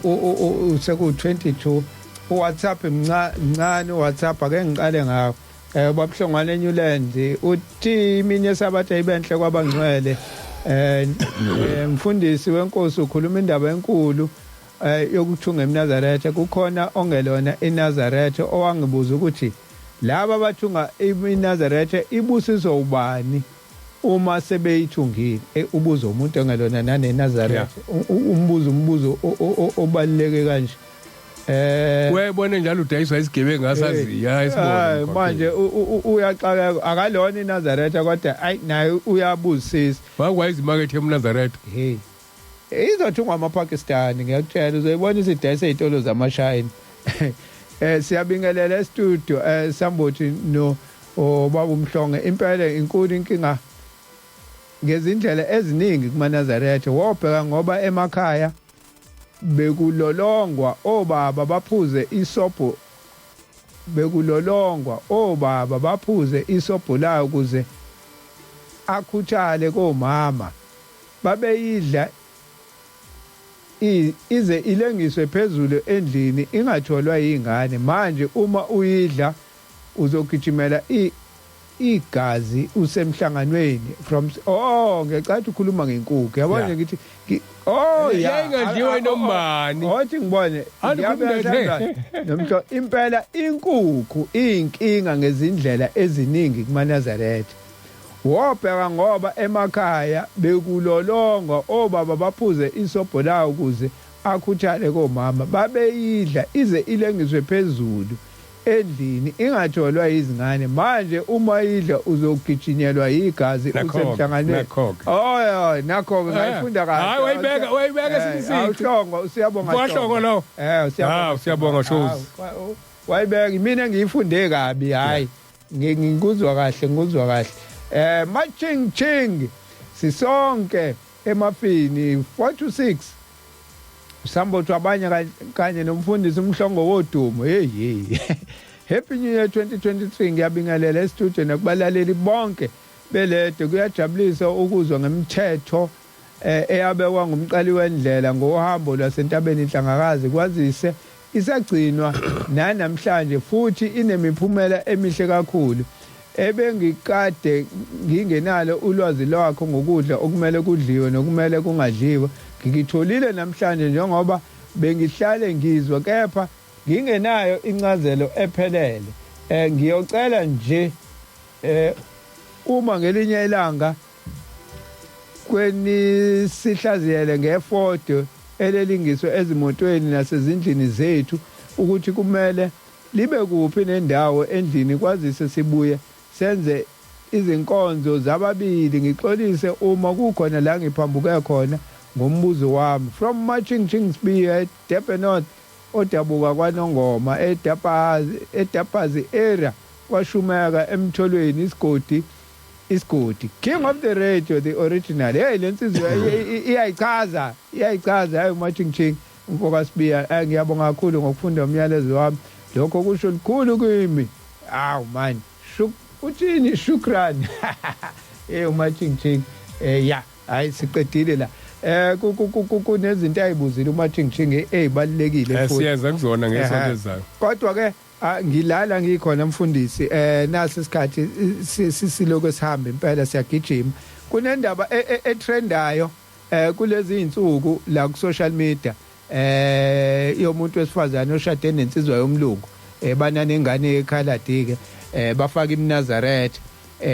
useku 22 uWhatsApp mncane uWhatsApp, ake ngiqale ngawo. Babuhlongwane eNewland uthi imini yesabatha ibenhle kwabangcwele. Mfundisi wenkosi, ukhuluma indaba enkulu yokuthunga eMnazaretha. Kukhona ongelona iNazaretha owangibuza ukuthi laba abathunga iNazaretha ibusiswa ubani uma sebeyithungile. Ubuza umuntu ongelona naneNazaretha umbuzo obaluleke kanje. Webone njalo udayiswa isigebengu, asazi ya Hayi, isibona. Manje uyaxakeka, akalona iNazaretha kodwa ayi, naye uyabuzisisa. Wakwazi imakethe eMnazaretha. Hey, izothungwa amaPakistani, ngiyakutshela, uzoyibona isidayisa ezitolo zamashayina. Siyabingelela e-studio, Sambothi no obaba uMhlonge. Impela inkulu inkinga ngezindlela eziningi kumaNazaretha. Wobheka ngoba emakhaya bekulolongwa obaba baphuze isobho, bekulolongwa obaba baphuze isobho layo ukuze akhuthale komama. Babeyidla ize ilengiswe phezulu endlini, ingatholwa yingane. Manje uma uyidla uzogijimela igazi usemhlanganweni from, oh, ngiyacathi ukhuluma ngenkukhu, yabona. Ngithi oh ya. Yayingadliwa inombani. Othi ngibone. Ngiyabona. Nomhlo, impela inkukhu iyinkinga ngezindlela eziningi kumaNazaretha. Wobheka ngoba emakhaya bekulolongwa obaba baphuze isobho lawo ukuze akhuthale komama. Babeyidla ize ilengiswe phezulu endlini, ingatholwa izingane. Manje uma idla uzogijinyelwa igazi usemhlanganweni. Nakho-ke. Oh, nakho-ke ngayifunda kahle. Hayi, wayibeka esinye isici. Awuhlongo, siyabonga. Wahlongo lo. Siyabonga. Ah, siyabonga, Shozi. Wayibeka, mina ngiyifunde kabi, hayi. Ngikuzwa kahle, ngikuzwa kahle. Maching ching. Sisonke emafini 4 to 6. Sambotho abanye kanye nomfundisi uMhlongo wodumo. Hey hey. Happy New Year 2023. Ngiyabingelela e-studio nakubalaleli bonke belede. Kuyajabulisa ukuzwa ngemthetho eyabekwa ngumqali wendlela ngohambo lwasentabeni inhlangakazi, kwazise isagcinwa nanamhlanje futhi inemiphumela emihle kakhulu. Ebengikade ngingenalo ulwazi lwakho ngokudla okumele kudliwe nokumele kungadliwa, ngikitholile namhlanje, njengoba bengihlale ngizwa kepha ngingenayo incazelo ephelele. Ngiyocela nje uma ngelinye ilanga kwenisihlaziyele ngefodo elelingiswe ezimotweni nasezindlini zethu, ukuthi kumele libe kuphi nendawo endlini, kwazise sibuye senze izinkonzo zababili. Ngixolise uma kukhona la ngiphambuke khona ngombuzo wami. From Marching Chingsby, Durban North, odabuka kwaNongoma eDapazi, eDapazi area, kwashumeka emtholweni isigodi isigodi. King of the radio, the original. Hey, lensizwa iyayichaza, iyayichaza. Hayi, uMarching Ching umfoka Sibiya, ngiyabonga kakhulu ngokufunda umyalezo wami, lokho kusho likhulu kimi. Awu man, shuk uthini, shukran. Eh, uMarching Ching. Ya, hayi, siqedile la. Kunezinto ayibuzile uMatshingtshingi ezibalekile futhi. Siyeza kuzona ngesonto ezayo. Kodwa ke ngilala ngikhona mfundisi, nasi isikhathi sisiloko sihamba impela, siyagijima. Kunendaba etrendayo kulezi insuku la ku social media, yomuntu wesifazane oshade nensizwa yomlungu, bananengane ekhaladi ke, bafaka iMnazaretha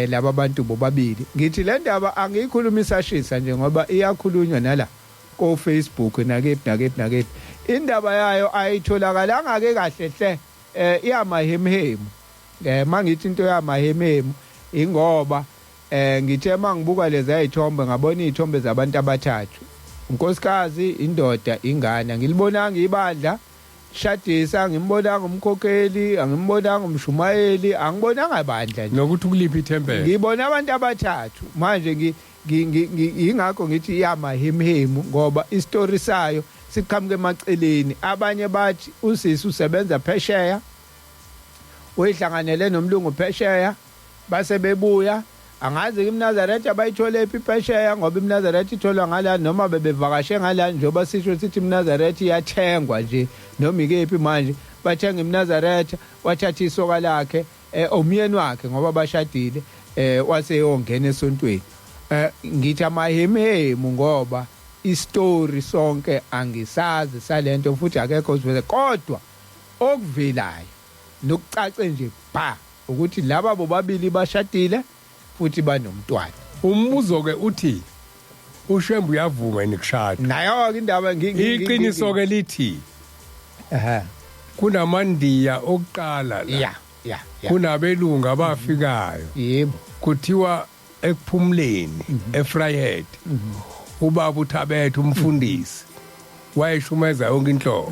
laba bantu bobabili. Ngithi le ndaba angiyikhulumisa shisa nje ngoba iyakhulunywa nala ko Facebook nakephi nakephi nakephi. Indaba yayo ayitholakalanga ke kahle hle, iyamahemhemu. Mangithi into yamahemhemu ingoba ngithe mangibuka lezi ayithombe ngabona izithombe zabantu abathathu, unkosikazi, indoda, ingane. Ngilibonanga ibandla shadisa, ngimbonanga umkhokheli, angimbonanga umshumayeli, angibonanga ibandla nje. Nokuthi kuliphi ithempeli. Ngibona abantu abathathu manje, ingakho ngithi iyamahemhemu ngoba istory sayo siqhamuke emaceleni. Abanye bathi usisi usebenza phesheya, uyihlanganele nomlungu phesheya, base bebuya. Angazi iMnazaretha bayithole phi phesheya, ngoba iMnazaretha itholwa ngala noma bebevakashe ngala, njengoba sisho sithi iMnazaretha iyathengwa nje noma ikephi. Manje bathenga iMnazaretha, wathatha isoka lakhe, umyeni wakhe ngoba bashadile, wase yongena esontweni. Ngithi amahemhemu ngoba istory sonke angisazi salento, futhi akekho oziveze, kodwa okuvelayo nokucace nje ba ukuthi laba bobabili bashadile futhi banomntwana. Umbuzo ke uthi, uShembe uyavuma yini kushada? Nayo ke indaba. Iqiniso ke lithi kunamandiya okuqala la. ya ya ya Kunabelungu abafikayo. Kuthiwa ekuphumuleni eVryheid, ubaba uThabethe umfundisi wayeshumeza yonke inhlobo,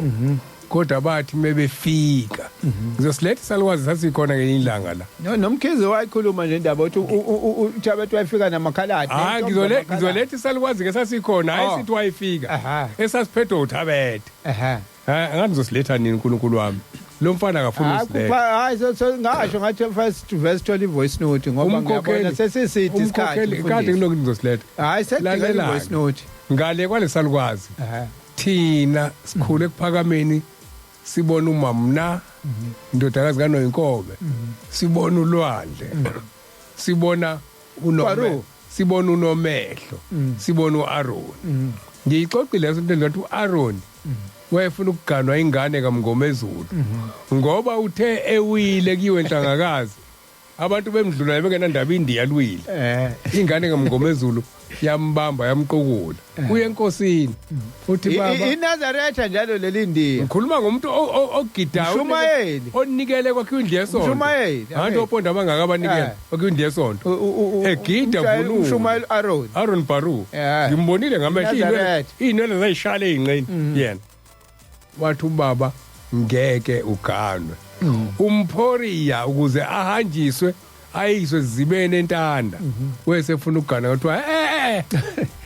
kodwa bathi mebefika, ngizosiletha isalukwazi sasikhona ngelinye ilanga la. No, nomkhize wayikhuluma nje indaba uthi uThabethe wayefika namakhaladi. Hayi, ngizoletha isalukwazi ke sasikhona, hayi, sithi wayefika esasiphethwe uThabethe. Ha, ngathi ngizosiletha nini, uNkulunkulu wami, lo mfana akafuni usiletha. Hayi, so ngasho ngathi first verse thola i-voice note ngoba ngiyabona sesiside isikhathi. Umkhokheli kade ngilokhu ngizosiletha. Hayi, sekudinga i-voice note. Ngale kwalesalukwazi, thina sikhule ekuphakameni, sibona umamna indodakazi kaNoyinkobe, sibona ulwandle, sibona unome, Faru. sibona unomehlo, sibona uAaron. Ngiyixoxile leso nto, ngathi uAaron wayefuna ukuganwa ingane kaMngomezulu ngoba uthe ewile kuyiwe enhlangakazi, abantu bemdlula bengenandaba, indiya lwile, ingane kaMngomezulu yambamba, yamqukula, uye enkosini uthi, "Baba." INazaretha njalo leli ndiya. Ngikhuluma ngomuntu ogidayo. Mshumayeli. Onikele kwakhiwa indlu yesonto. Mshumayeli. Abantu oponda abangaka abanikela kwakhiwa indlu yesonto. Egida vunule. Umshumayeli Aaron. Aaron Baru. Ngimbonile ngamehlo, iy'nwele Nazareth. iy'nwele zayishala ey'nqeni yena. Wathi ubaba, "Ngeke uganwe umphoriya," ukuze ahanjiswe ayiswe ezibeni entanda. Wesefuna ukugana, kuthiwa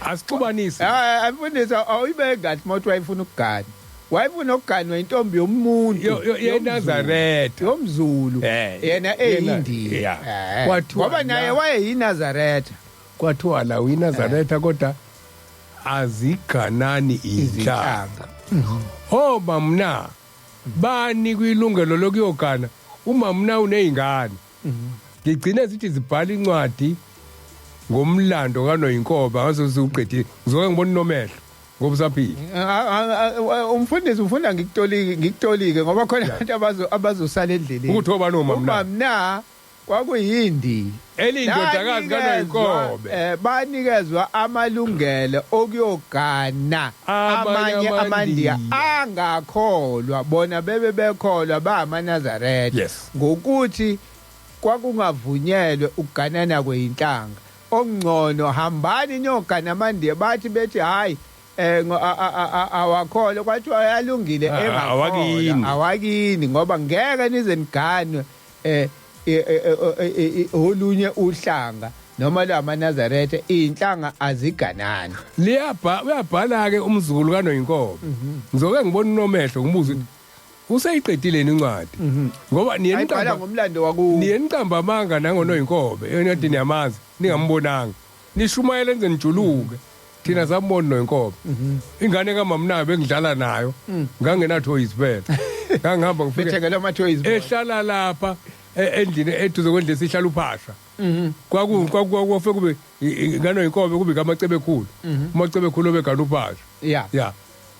asixubanise. Hayi mfundisi, awuyibeki kahle. Mothi wayefuna ukugana, wayefuna ukuganwa intombi yomuntu yeNazaretha. Yomzulu. Yena eyindiya. Kwathiwa Ngoba naye wayeyiNazaretha. Kwathiwa la uyiNazaretha, kodwa aziganani inhlanga. Omamna banikwa ilungelo lokuyogana umamna uneyingane. Ngigcine sithi zibhala incwadi ngomlando kaNoyinkoba, ngaso siuqedile, ngizoke ngibona unomehlo ngoba usaphila. Umfundisi ufunda ngikutolike, ngikutolike ngoba khona abantu abazosala endleleni. Ukuthi obani omamna? Umamna kwakuyindi Eliyindodakazi kaNoyinkobe. Banikezwa amalungelo okuyogana amanye amanye amandiya amaNdiya. Angakholwa, bona bebe bekholwa bamaNazaretha, ngokuthi kwakungavunyelwe ukuganana kweyinhlanga, okungcono hambani niyogana amandiya. Bathi bethi hayi, awakholwa, kwathiwa ayalungile. Engakholwa. Awakini. Awakini, ngoba ngeke nize niganwe olunye uhlanga noma lwamaNazaretha, iy'nhlanga aziganani. Liyabha, uyabhala ke umzukulu kaNoyinkobe. Ngizoke ngibona unomehlo, ngibuze ukuthi useyiqedile yini incwadi, ngoba niye Ayibhala niqamba ngomlando wakubo. Niye niqamba amanga nangoNoyinkobe, engathi niyamazi ningambonanga, nishumayela enze nijuluke. Thina sambona noyinkobe. Ingane kaMamnayo bengidlala nayo. Ngangenathoyizi phela. Ngangihamba ngifike Bethengela amathoyizi bona. Ehlala lapha endlini eduze kwendlu esihlala uphasha. Kwaku kwaku kube ingane yinkobe kube kamacebe khulu. Umacebe khulu obegana uphasha. Ya.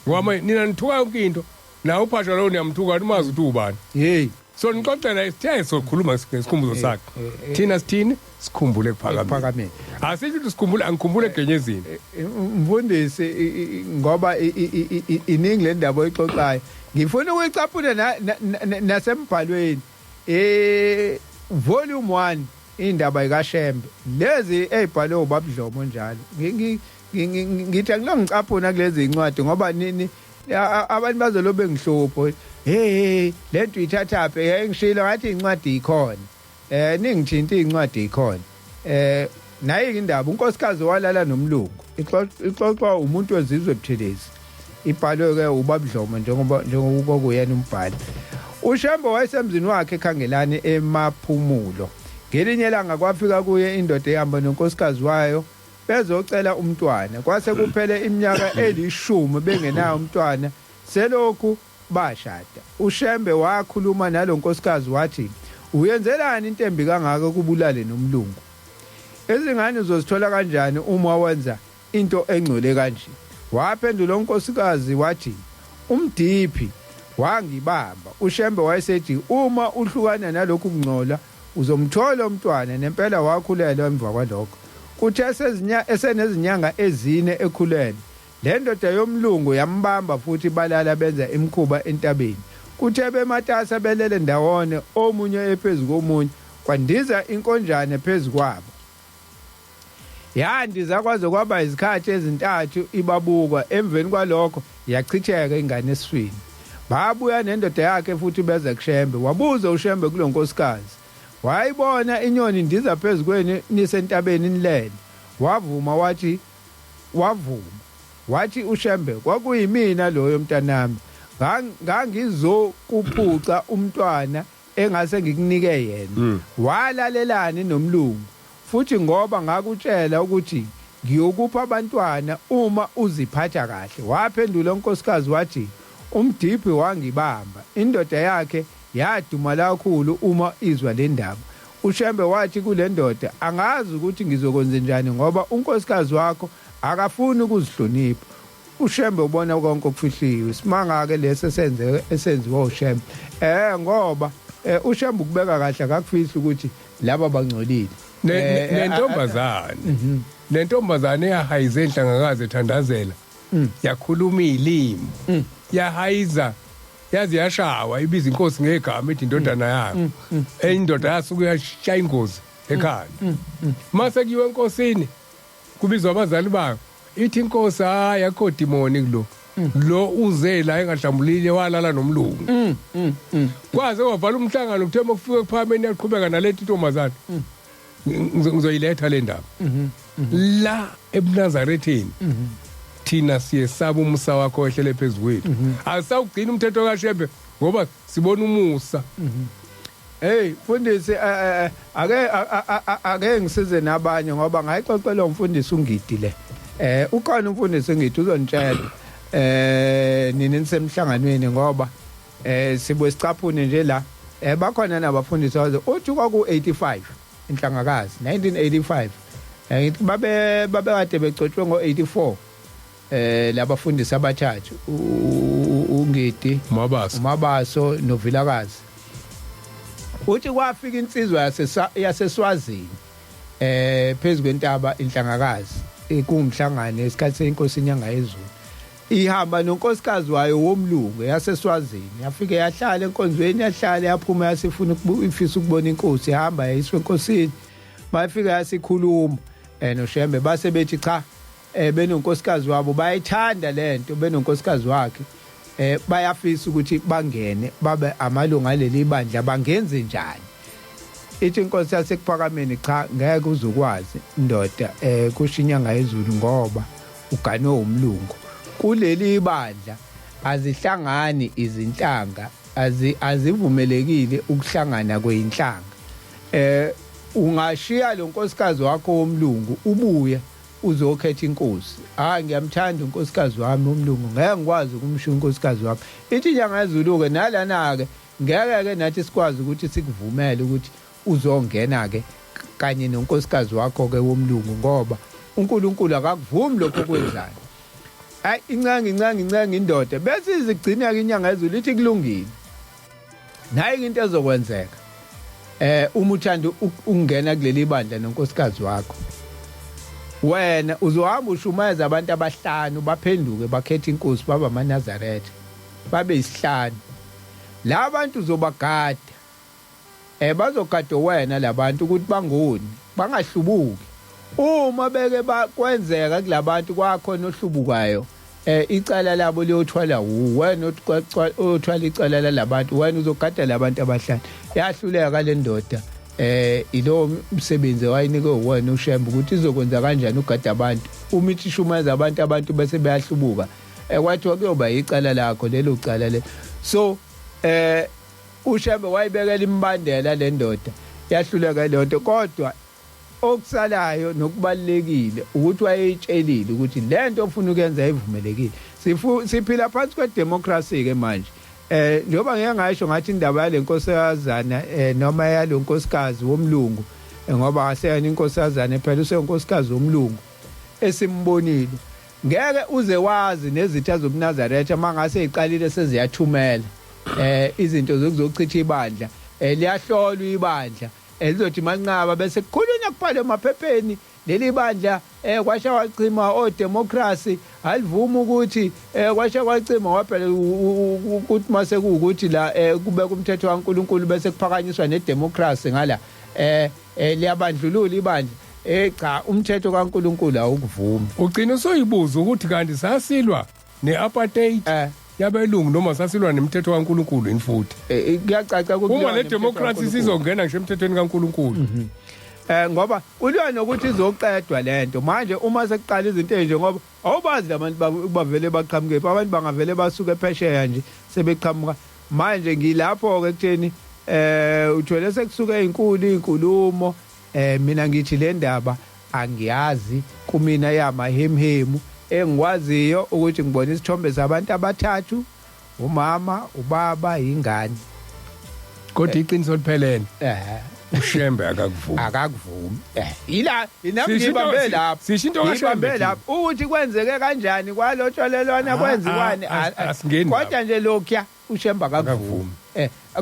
Ngoba nina nithuka yonke into. Nawe uphasha lo niyamthuka nimazi ukuthi ubani. Hey. So nixoxela sithe sokhuluma ngesikhumbuzo sakhe. Thina sithini? Sikhumbule ekuphakameni. Ekuphakameni. Asisho ukuthi sikhumbule, angikhumbule egenyezini. Mfundisi, ngoba iningi le ndaba oyixoxayo, ngifuna ukuyicaphuna nasembhalweni, volume 1, indaba ikaShembe lezi ezibhalwe ubabudlomo njalo. Ngithi angilongicaphuna kulezi incwadi ngoba nini abantu bazolobe ngihlupho, hey, lento ithathaphi? Ngishilo ngathi incwadi ikhona, ningithinta, incwadi ikhona. Nayi indaba, unkosikazi walala nomlungu, ixoxwa umuntu wezizwe Buthelezi, ibhalwe ke ubabudlomo njengoba njengokuyena umbhali. UShembe wayesemzini wakhe eKhangelani eMaphumulo. Ngelinye ilanga kwafika kuye indoda ehamba nonkosikazi wayo bezocela umntwana. Kwase kuphele iminyaka 10 bengenayo umntwana selokhu bashada. UShembe wakhuluma nalonkosikazi wathi, "Uyenzelani into embi kangaka kubulale nomlungu? Izingane uzozithola kanjani uma wenza into engcole kanje?" Waphendula unkosikazi wathi, "Umdiphi wangibamba." UShembe wayesethi, "Uma uhlukana nalokhu kungcola uzomthola umntwana." Nempela wakhulelwa emva kwalokho. Kuthe esenezinyanga 4 ekhulelwe, le ndoda yomlungu yambamba futhi, balala benza imikhuba entabeni. Kuthe bematasa belele ndawonye, omunye ephezu komunye, kwandiza inkonjane phezu kwabo. Yandiza kwaze kwaba izikhathi ezintathu ibabuka. Emveni kwalokho yachitheka ingane esiswini. Babuya nendoda yakhe futhi beza kuShembe. Wabuza uShembe kulo nkosikazi, "Wayibona inyoni indiza phezu kwenu nisentabeni nilele?" Wavuma wathi, wavuma wathi uShembe, "Kwakuyimina loyo mntanami, ngangizokuphuca umntwana engase ngikunike yena. Walalelani nomlungu futhi? Ngoba ngakutshela ukuthi ngiyokupha abantwana uma uziphatha kahle." Waphendula unkosikazi wathi, "Umdiphi wangibamba." Indoda yakhe yaduma kakhulu uma izwa le ndaba. UShembe wathi kule ndoda, "Angazi ukuthi ngizokwenza njani ngoba unkosikazi wakho akafuni ukuzihlonipha." UShembe ubona konke okufihliwe. Simanga ke lesi esenzeke, esenziwa uShembe, ngoba uShembe ukubeka kahle, akakufihli ukuthi laba bangcolile. Nentombazane eyahayiza enhlangakazi ethandazela, yakhuluma ilimi, yahayiza yazi yashawa, ibiza inkosi ngegama, ethi indodana yayo. Enye indoda yasuke yashaya ingozi ekhanda. Mase kuyiwe enkosini, kubizwa abazali bayo, ithi inkosi, "Hayi, akho demoni kulo, lo uze la engahlambulile, walala nomlungu." Kwaze kwavala umhlangano. Kuthe makufika ekuphakameni yaqhubeka nalethi intombazane. Ngizoyiletha le ndaba la ebuNazaretheni. Thina siyesaba umusa wakho wehlele phezu kwethu. Asawugcina umthetho kaShembe ngoba sibona umusa. Hey mfundisi, ake ake ngisize nabanye ngoba ngayixoxela umfundisi uNgidi le. Ukhona umfundisi uNgidi, uzonitshela nini nisemhlanganweni ngoba sibuye sicaphune nje la. Bakhona nabafundisi waze uthi kwaku 85 inhlangakazi, 1985. Ngithi babe babekade begcotshwe ngo84 labafundisi abathathu, uNgidi, Mabaso, uMabaso noVilakazi. Uthi kwafika insizwa yaseSwazini phezulu kwentaba inhlangakazi, kungumhlangano esikhathi senkosi inyanga yezulu, ihamba nonkosikazi wayo womlungu yaseSwazini. Yafike yahlala enkonzweni, yahlala, yaphuma, yasifuna ifisa ukubona inkosi, ihamba yayiswe enkosini. Bayifika yasikhuluma noShembe, base bethi cha, benonkosikazi wabo bayithanda lento, benonkosikazi wakhe bayafisa ukuthi bangene babe amalungu aleli bandla, bangenze njani? Ithi inkosi yasekuphakameni, "Cha, ngeke uzukwazi ndoda," kusho inyanga yezulu, "ngoba uganwe umlungu. Kuleli bandla azihlangani izinhlanga, azivumelekile ukuhlangana kweinhlanga. Ungashiya lo nkosikazi wakho womlungu ubuye." Uzokhetha inkosi. Hayi, ngiyamthanda unkosikazi wami umlungu, ngeke ngikwazi ukumshiya unkosikazi wami. Ithi inyanga yezulu ke nalana ke ngeke ke nathi sikwazi ukuthi sikuvumele ukuthi uzongena ke kanye nonkosikazi wakho ke womlungu, ngoba uNkulunkulu akakuvumi lokho okwenzayo. Hayi, incenga, incenga, incenga indoda, bese izigcina ke inyanga yezulu ithi kulungile. Nayi into ezokwenzeka uma uthanda ukungena kuleli bandla nonkosikazi wakho, wena uzohamba ushumayeza abantu abahlanu, baphenduke, bakhethe inkosi, baba amaNazaretha, babe isihlanu. La bantu uzobagada, bazogada wena labantu ukuthi bangoni, bangahlubuki. Uma beke kwenzeka kulabantu kwakhona ohlubukayo, icala labo liyothwala wena, othwala icala lalabantu, wena uzogada labantu abahlanu. Yahluleka le ndoda. Ilo msebenzi wayinikwe uwena uShembe ukuthi izokwenza kanjani ugada abantu, uma ithi shumayeza abantu, abantu bese bayahlubuka. Kwathiwa kuyoba icala lakho lelo cala le. So uShembe wayibekela imibandela le ndoda, yahluleka leyo nto. Kodwa okusalayo nokubalekile ukuthi wayeyitshelile ukuthi lento ofuna ukuyenza ayivumelekile. Siphila phansi kwedemocracy ke manje. Njengoba ngeke ngasho ngathi indaba yale nkosazana noma yalo nkosikazi womlungu, ngoba aseyena inkosazana phela, usenkosikazi womlungu esimbonile, ngeke uze wazi nezitha zobuNazaretha mangase iqalile seziyathumela izinto zokuzochitha ibandla. Liyahlolwa ibandla, lizothi manqaba bese kukhulunywa, kubhalwe emaphepheni, leli bandla kwasha kwacima o democracy alivuma ukuthi kwasha kwacima waphela ukuthi mase kuukuthi la kubeka umthetho kaNkuluNkulu bese kuphakanyiswa nedemocracy ngala, liyabandlulula ibandla. Cha, umthetho kaNkuluNkulu awukuvumi. Ugcina usuyibuza ukuthi kanti sasilwa ne-apartheid yabelungu noma sasilwa nemithetho kaNkuluNkulu yini futhi? Kuyacaca. Uma le democracy sizongena ngisho emthethweni kaNkuluNkulu. Ngoba kuliwa nokuthi izoqedwa lento manje uma sekuqala izinto ezinje, ngoba awubazi labantu bavele baqhamuke, abantu bangavele basuke phesheya nje sebeqhamuka. Manje ngilapho ke kutheni uthole sekusuke izinkulu izinkulumo. Mina ngithi le ndaba angiyazi, kumina yamahemhemu. Engikwaziyo ukuthi ngibona isithombe sabantu abathathu, umama, ubaba, ingane. Kodwa iqiniso liphelele, uShembe akakuvumi. Akakuvumi. Ila inami ngibambe lapho. Sisho into kaShembe. Ngibambe lapho ukuthi kwenzeke kanjani, kwalotsholelwana, kwenziwani, asingeni. Kodwa nje lokhuya uShembe akakuvumi.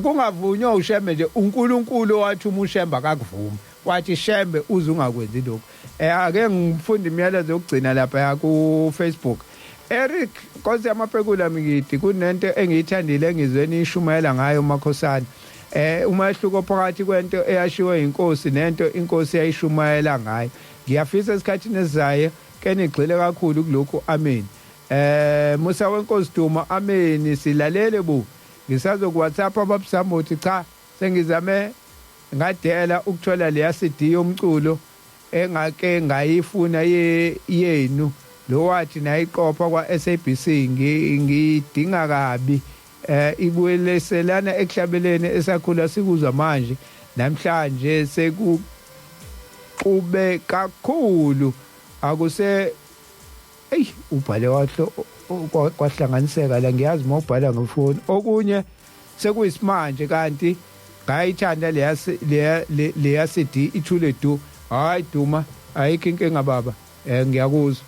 Kungavunywa uShembe nje, uNkulunkulu wathi uma uShembe akakuvumi, wathi Shembe uze ungakwenzi lokhu. Ake ngifunde imiyalezo yokugcina lapha ku Facebook. Eric Nkosi yamapekula Mngidi, kunento engiyithandile engizweni ishumayela ngayo uMakhosana, umahluko phakathi kwento eyashiwo inkosi nento inkosi yayishumayela ngayo. Ngiyafisa esikhathini esizayo ke nigxile kakhulu kulokhu. Amen. Musa wenkosi Duma, amen, silalele bu. Ngisazoku WhatsApp ababusamuthi. Cha, sengizame ngadela ukuthola leya CD yomculo engake ngayifuna yenu, lo wathi nayiqopha kwa SABC. Ngidinga kabi. Ibuyeleselana ekuhlabeleni esakhula sikuzwa. Manje namhlanje sekuxube kakhulu, akuse ey ubhale wahlo kwahlanganiseka la. Ngiyazi mawubhala ngefoni okunye sekuyisimanje, kanti ngayithanda leya leya CD ithule du. Hayi Duma, ayikho inkinga baba, ngiyakuzwa.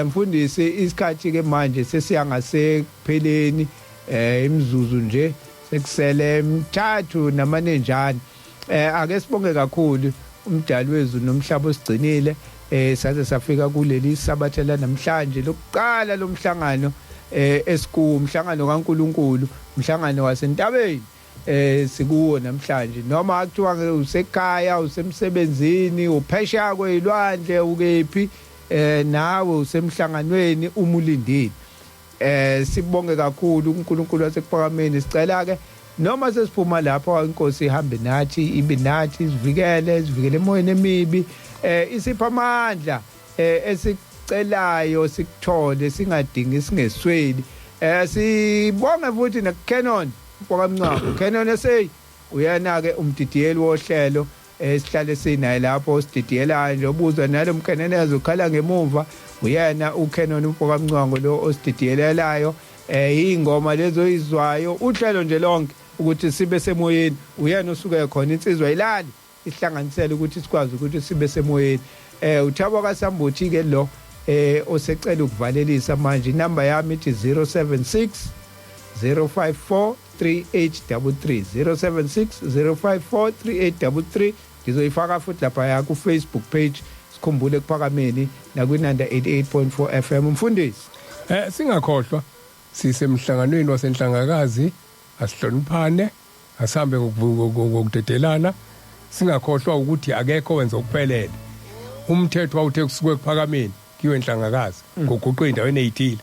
Mfundisi, isikhathi ke manje sesiya ngasekupheleni, imizuzu nje sekusele emithathu namanenjani. Ake sibonge kakhulu umdali wezulu nomhlaba osigcinile saze safika kuleli sabatha namhlanje lokuqala lomhlangano esikuwo, umhlangano kaNkuluNkulu, umhlangano wasentabeni sikuwo namhlanje. Noma kuthiwa usekhaya, usemsebenzini, uphesheya kwezilwandle, ukephi, nawe usemhlanganweni uma ulindile. Sibonge kakhulu uNkulunkulu wasekuphakameni. Sicela ke noma sesiphuma lapho, inkosi ihambe nathi, ibe nathi, isivikele, isivikele emoyeni emibi, isipha amandla esicelayo sikuthole, singadingi, singesweli. Sibonge futhi neCanon mfokaMncwango, Canon SA, uyena ke umdidiyeli wohlelo. Esihlale sinaye lapho osididiyelayo nje, obuzwa nalo mkenenezo ukhala ngemuva, uyena uCanon umfo kaMncwango lo osididiyelelayo ingoma lezo izwayo, uhlelo nje lonke ukuthi sibe semoyeni, uyena osuke khona. Insizwa ilali ihlanganisele ukuthi sikwazi ukuthi sibe semoyeni. UThabo kaSambuthi ke lo osecela ukuvalelisa manje. Inamba yami ithi 076 054 3833, 076 054 3833. Ngizoyifaka futhi lapha ya ku Facebook page Sikhumbule Ekuphakameni nakwinanda 88.4 FM. Mfundisi. Singakhohlwa, sisemhlanganweni wasenhlangakazi. Asihloniphane, asihambe ngokudedelana. Singakhohlwa ukuthi akekho wenza okuphelele. Umthetho wawuthe kusuke Ekuphakameni kiwe enhlangakazi, kuguqe endaweni ezithile,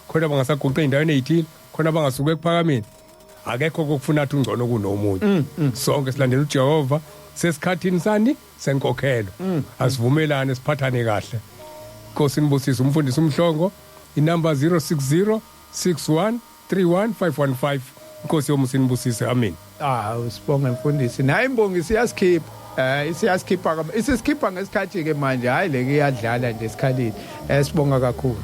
khona bangasaguqe endaweni ezithile, khona bangasuka Ekuphakameni. Akekho kokufuna athi ungcono kunomunye. Sonke silandela uJehova. Sesikhathini sani senkokhelo, asivumelane, siphathane kahle. Nkosi nibusise. Umfundisi uMhlongo, inamba 060 61 31 515. Inkosi yomusa inibusise, amen. Ah, usibonge mfundisi. Nayi imbongi siyasikhipha, isiyasikhipha, isisikhipha ngesikhathi ke manje. Hayi, le iyadlala nje esikhaleni. Sibonga kakhulu.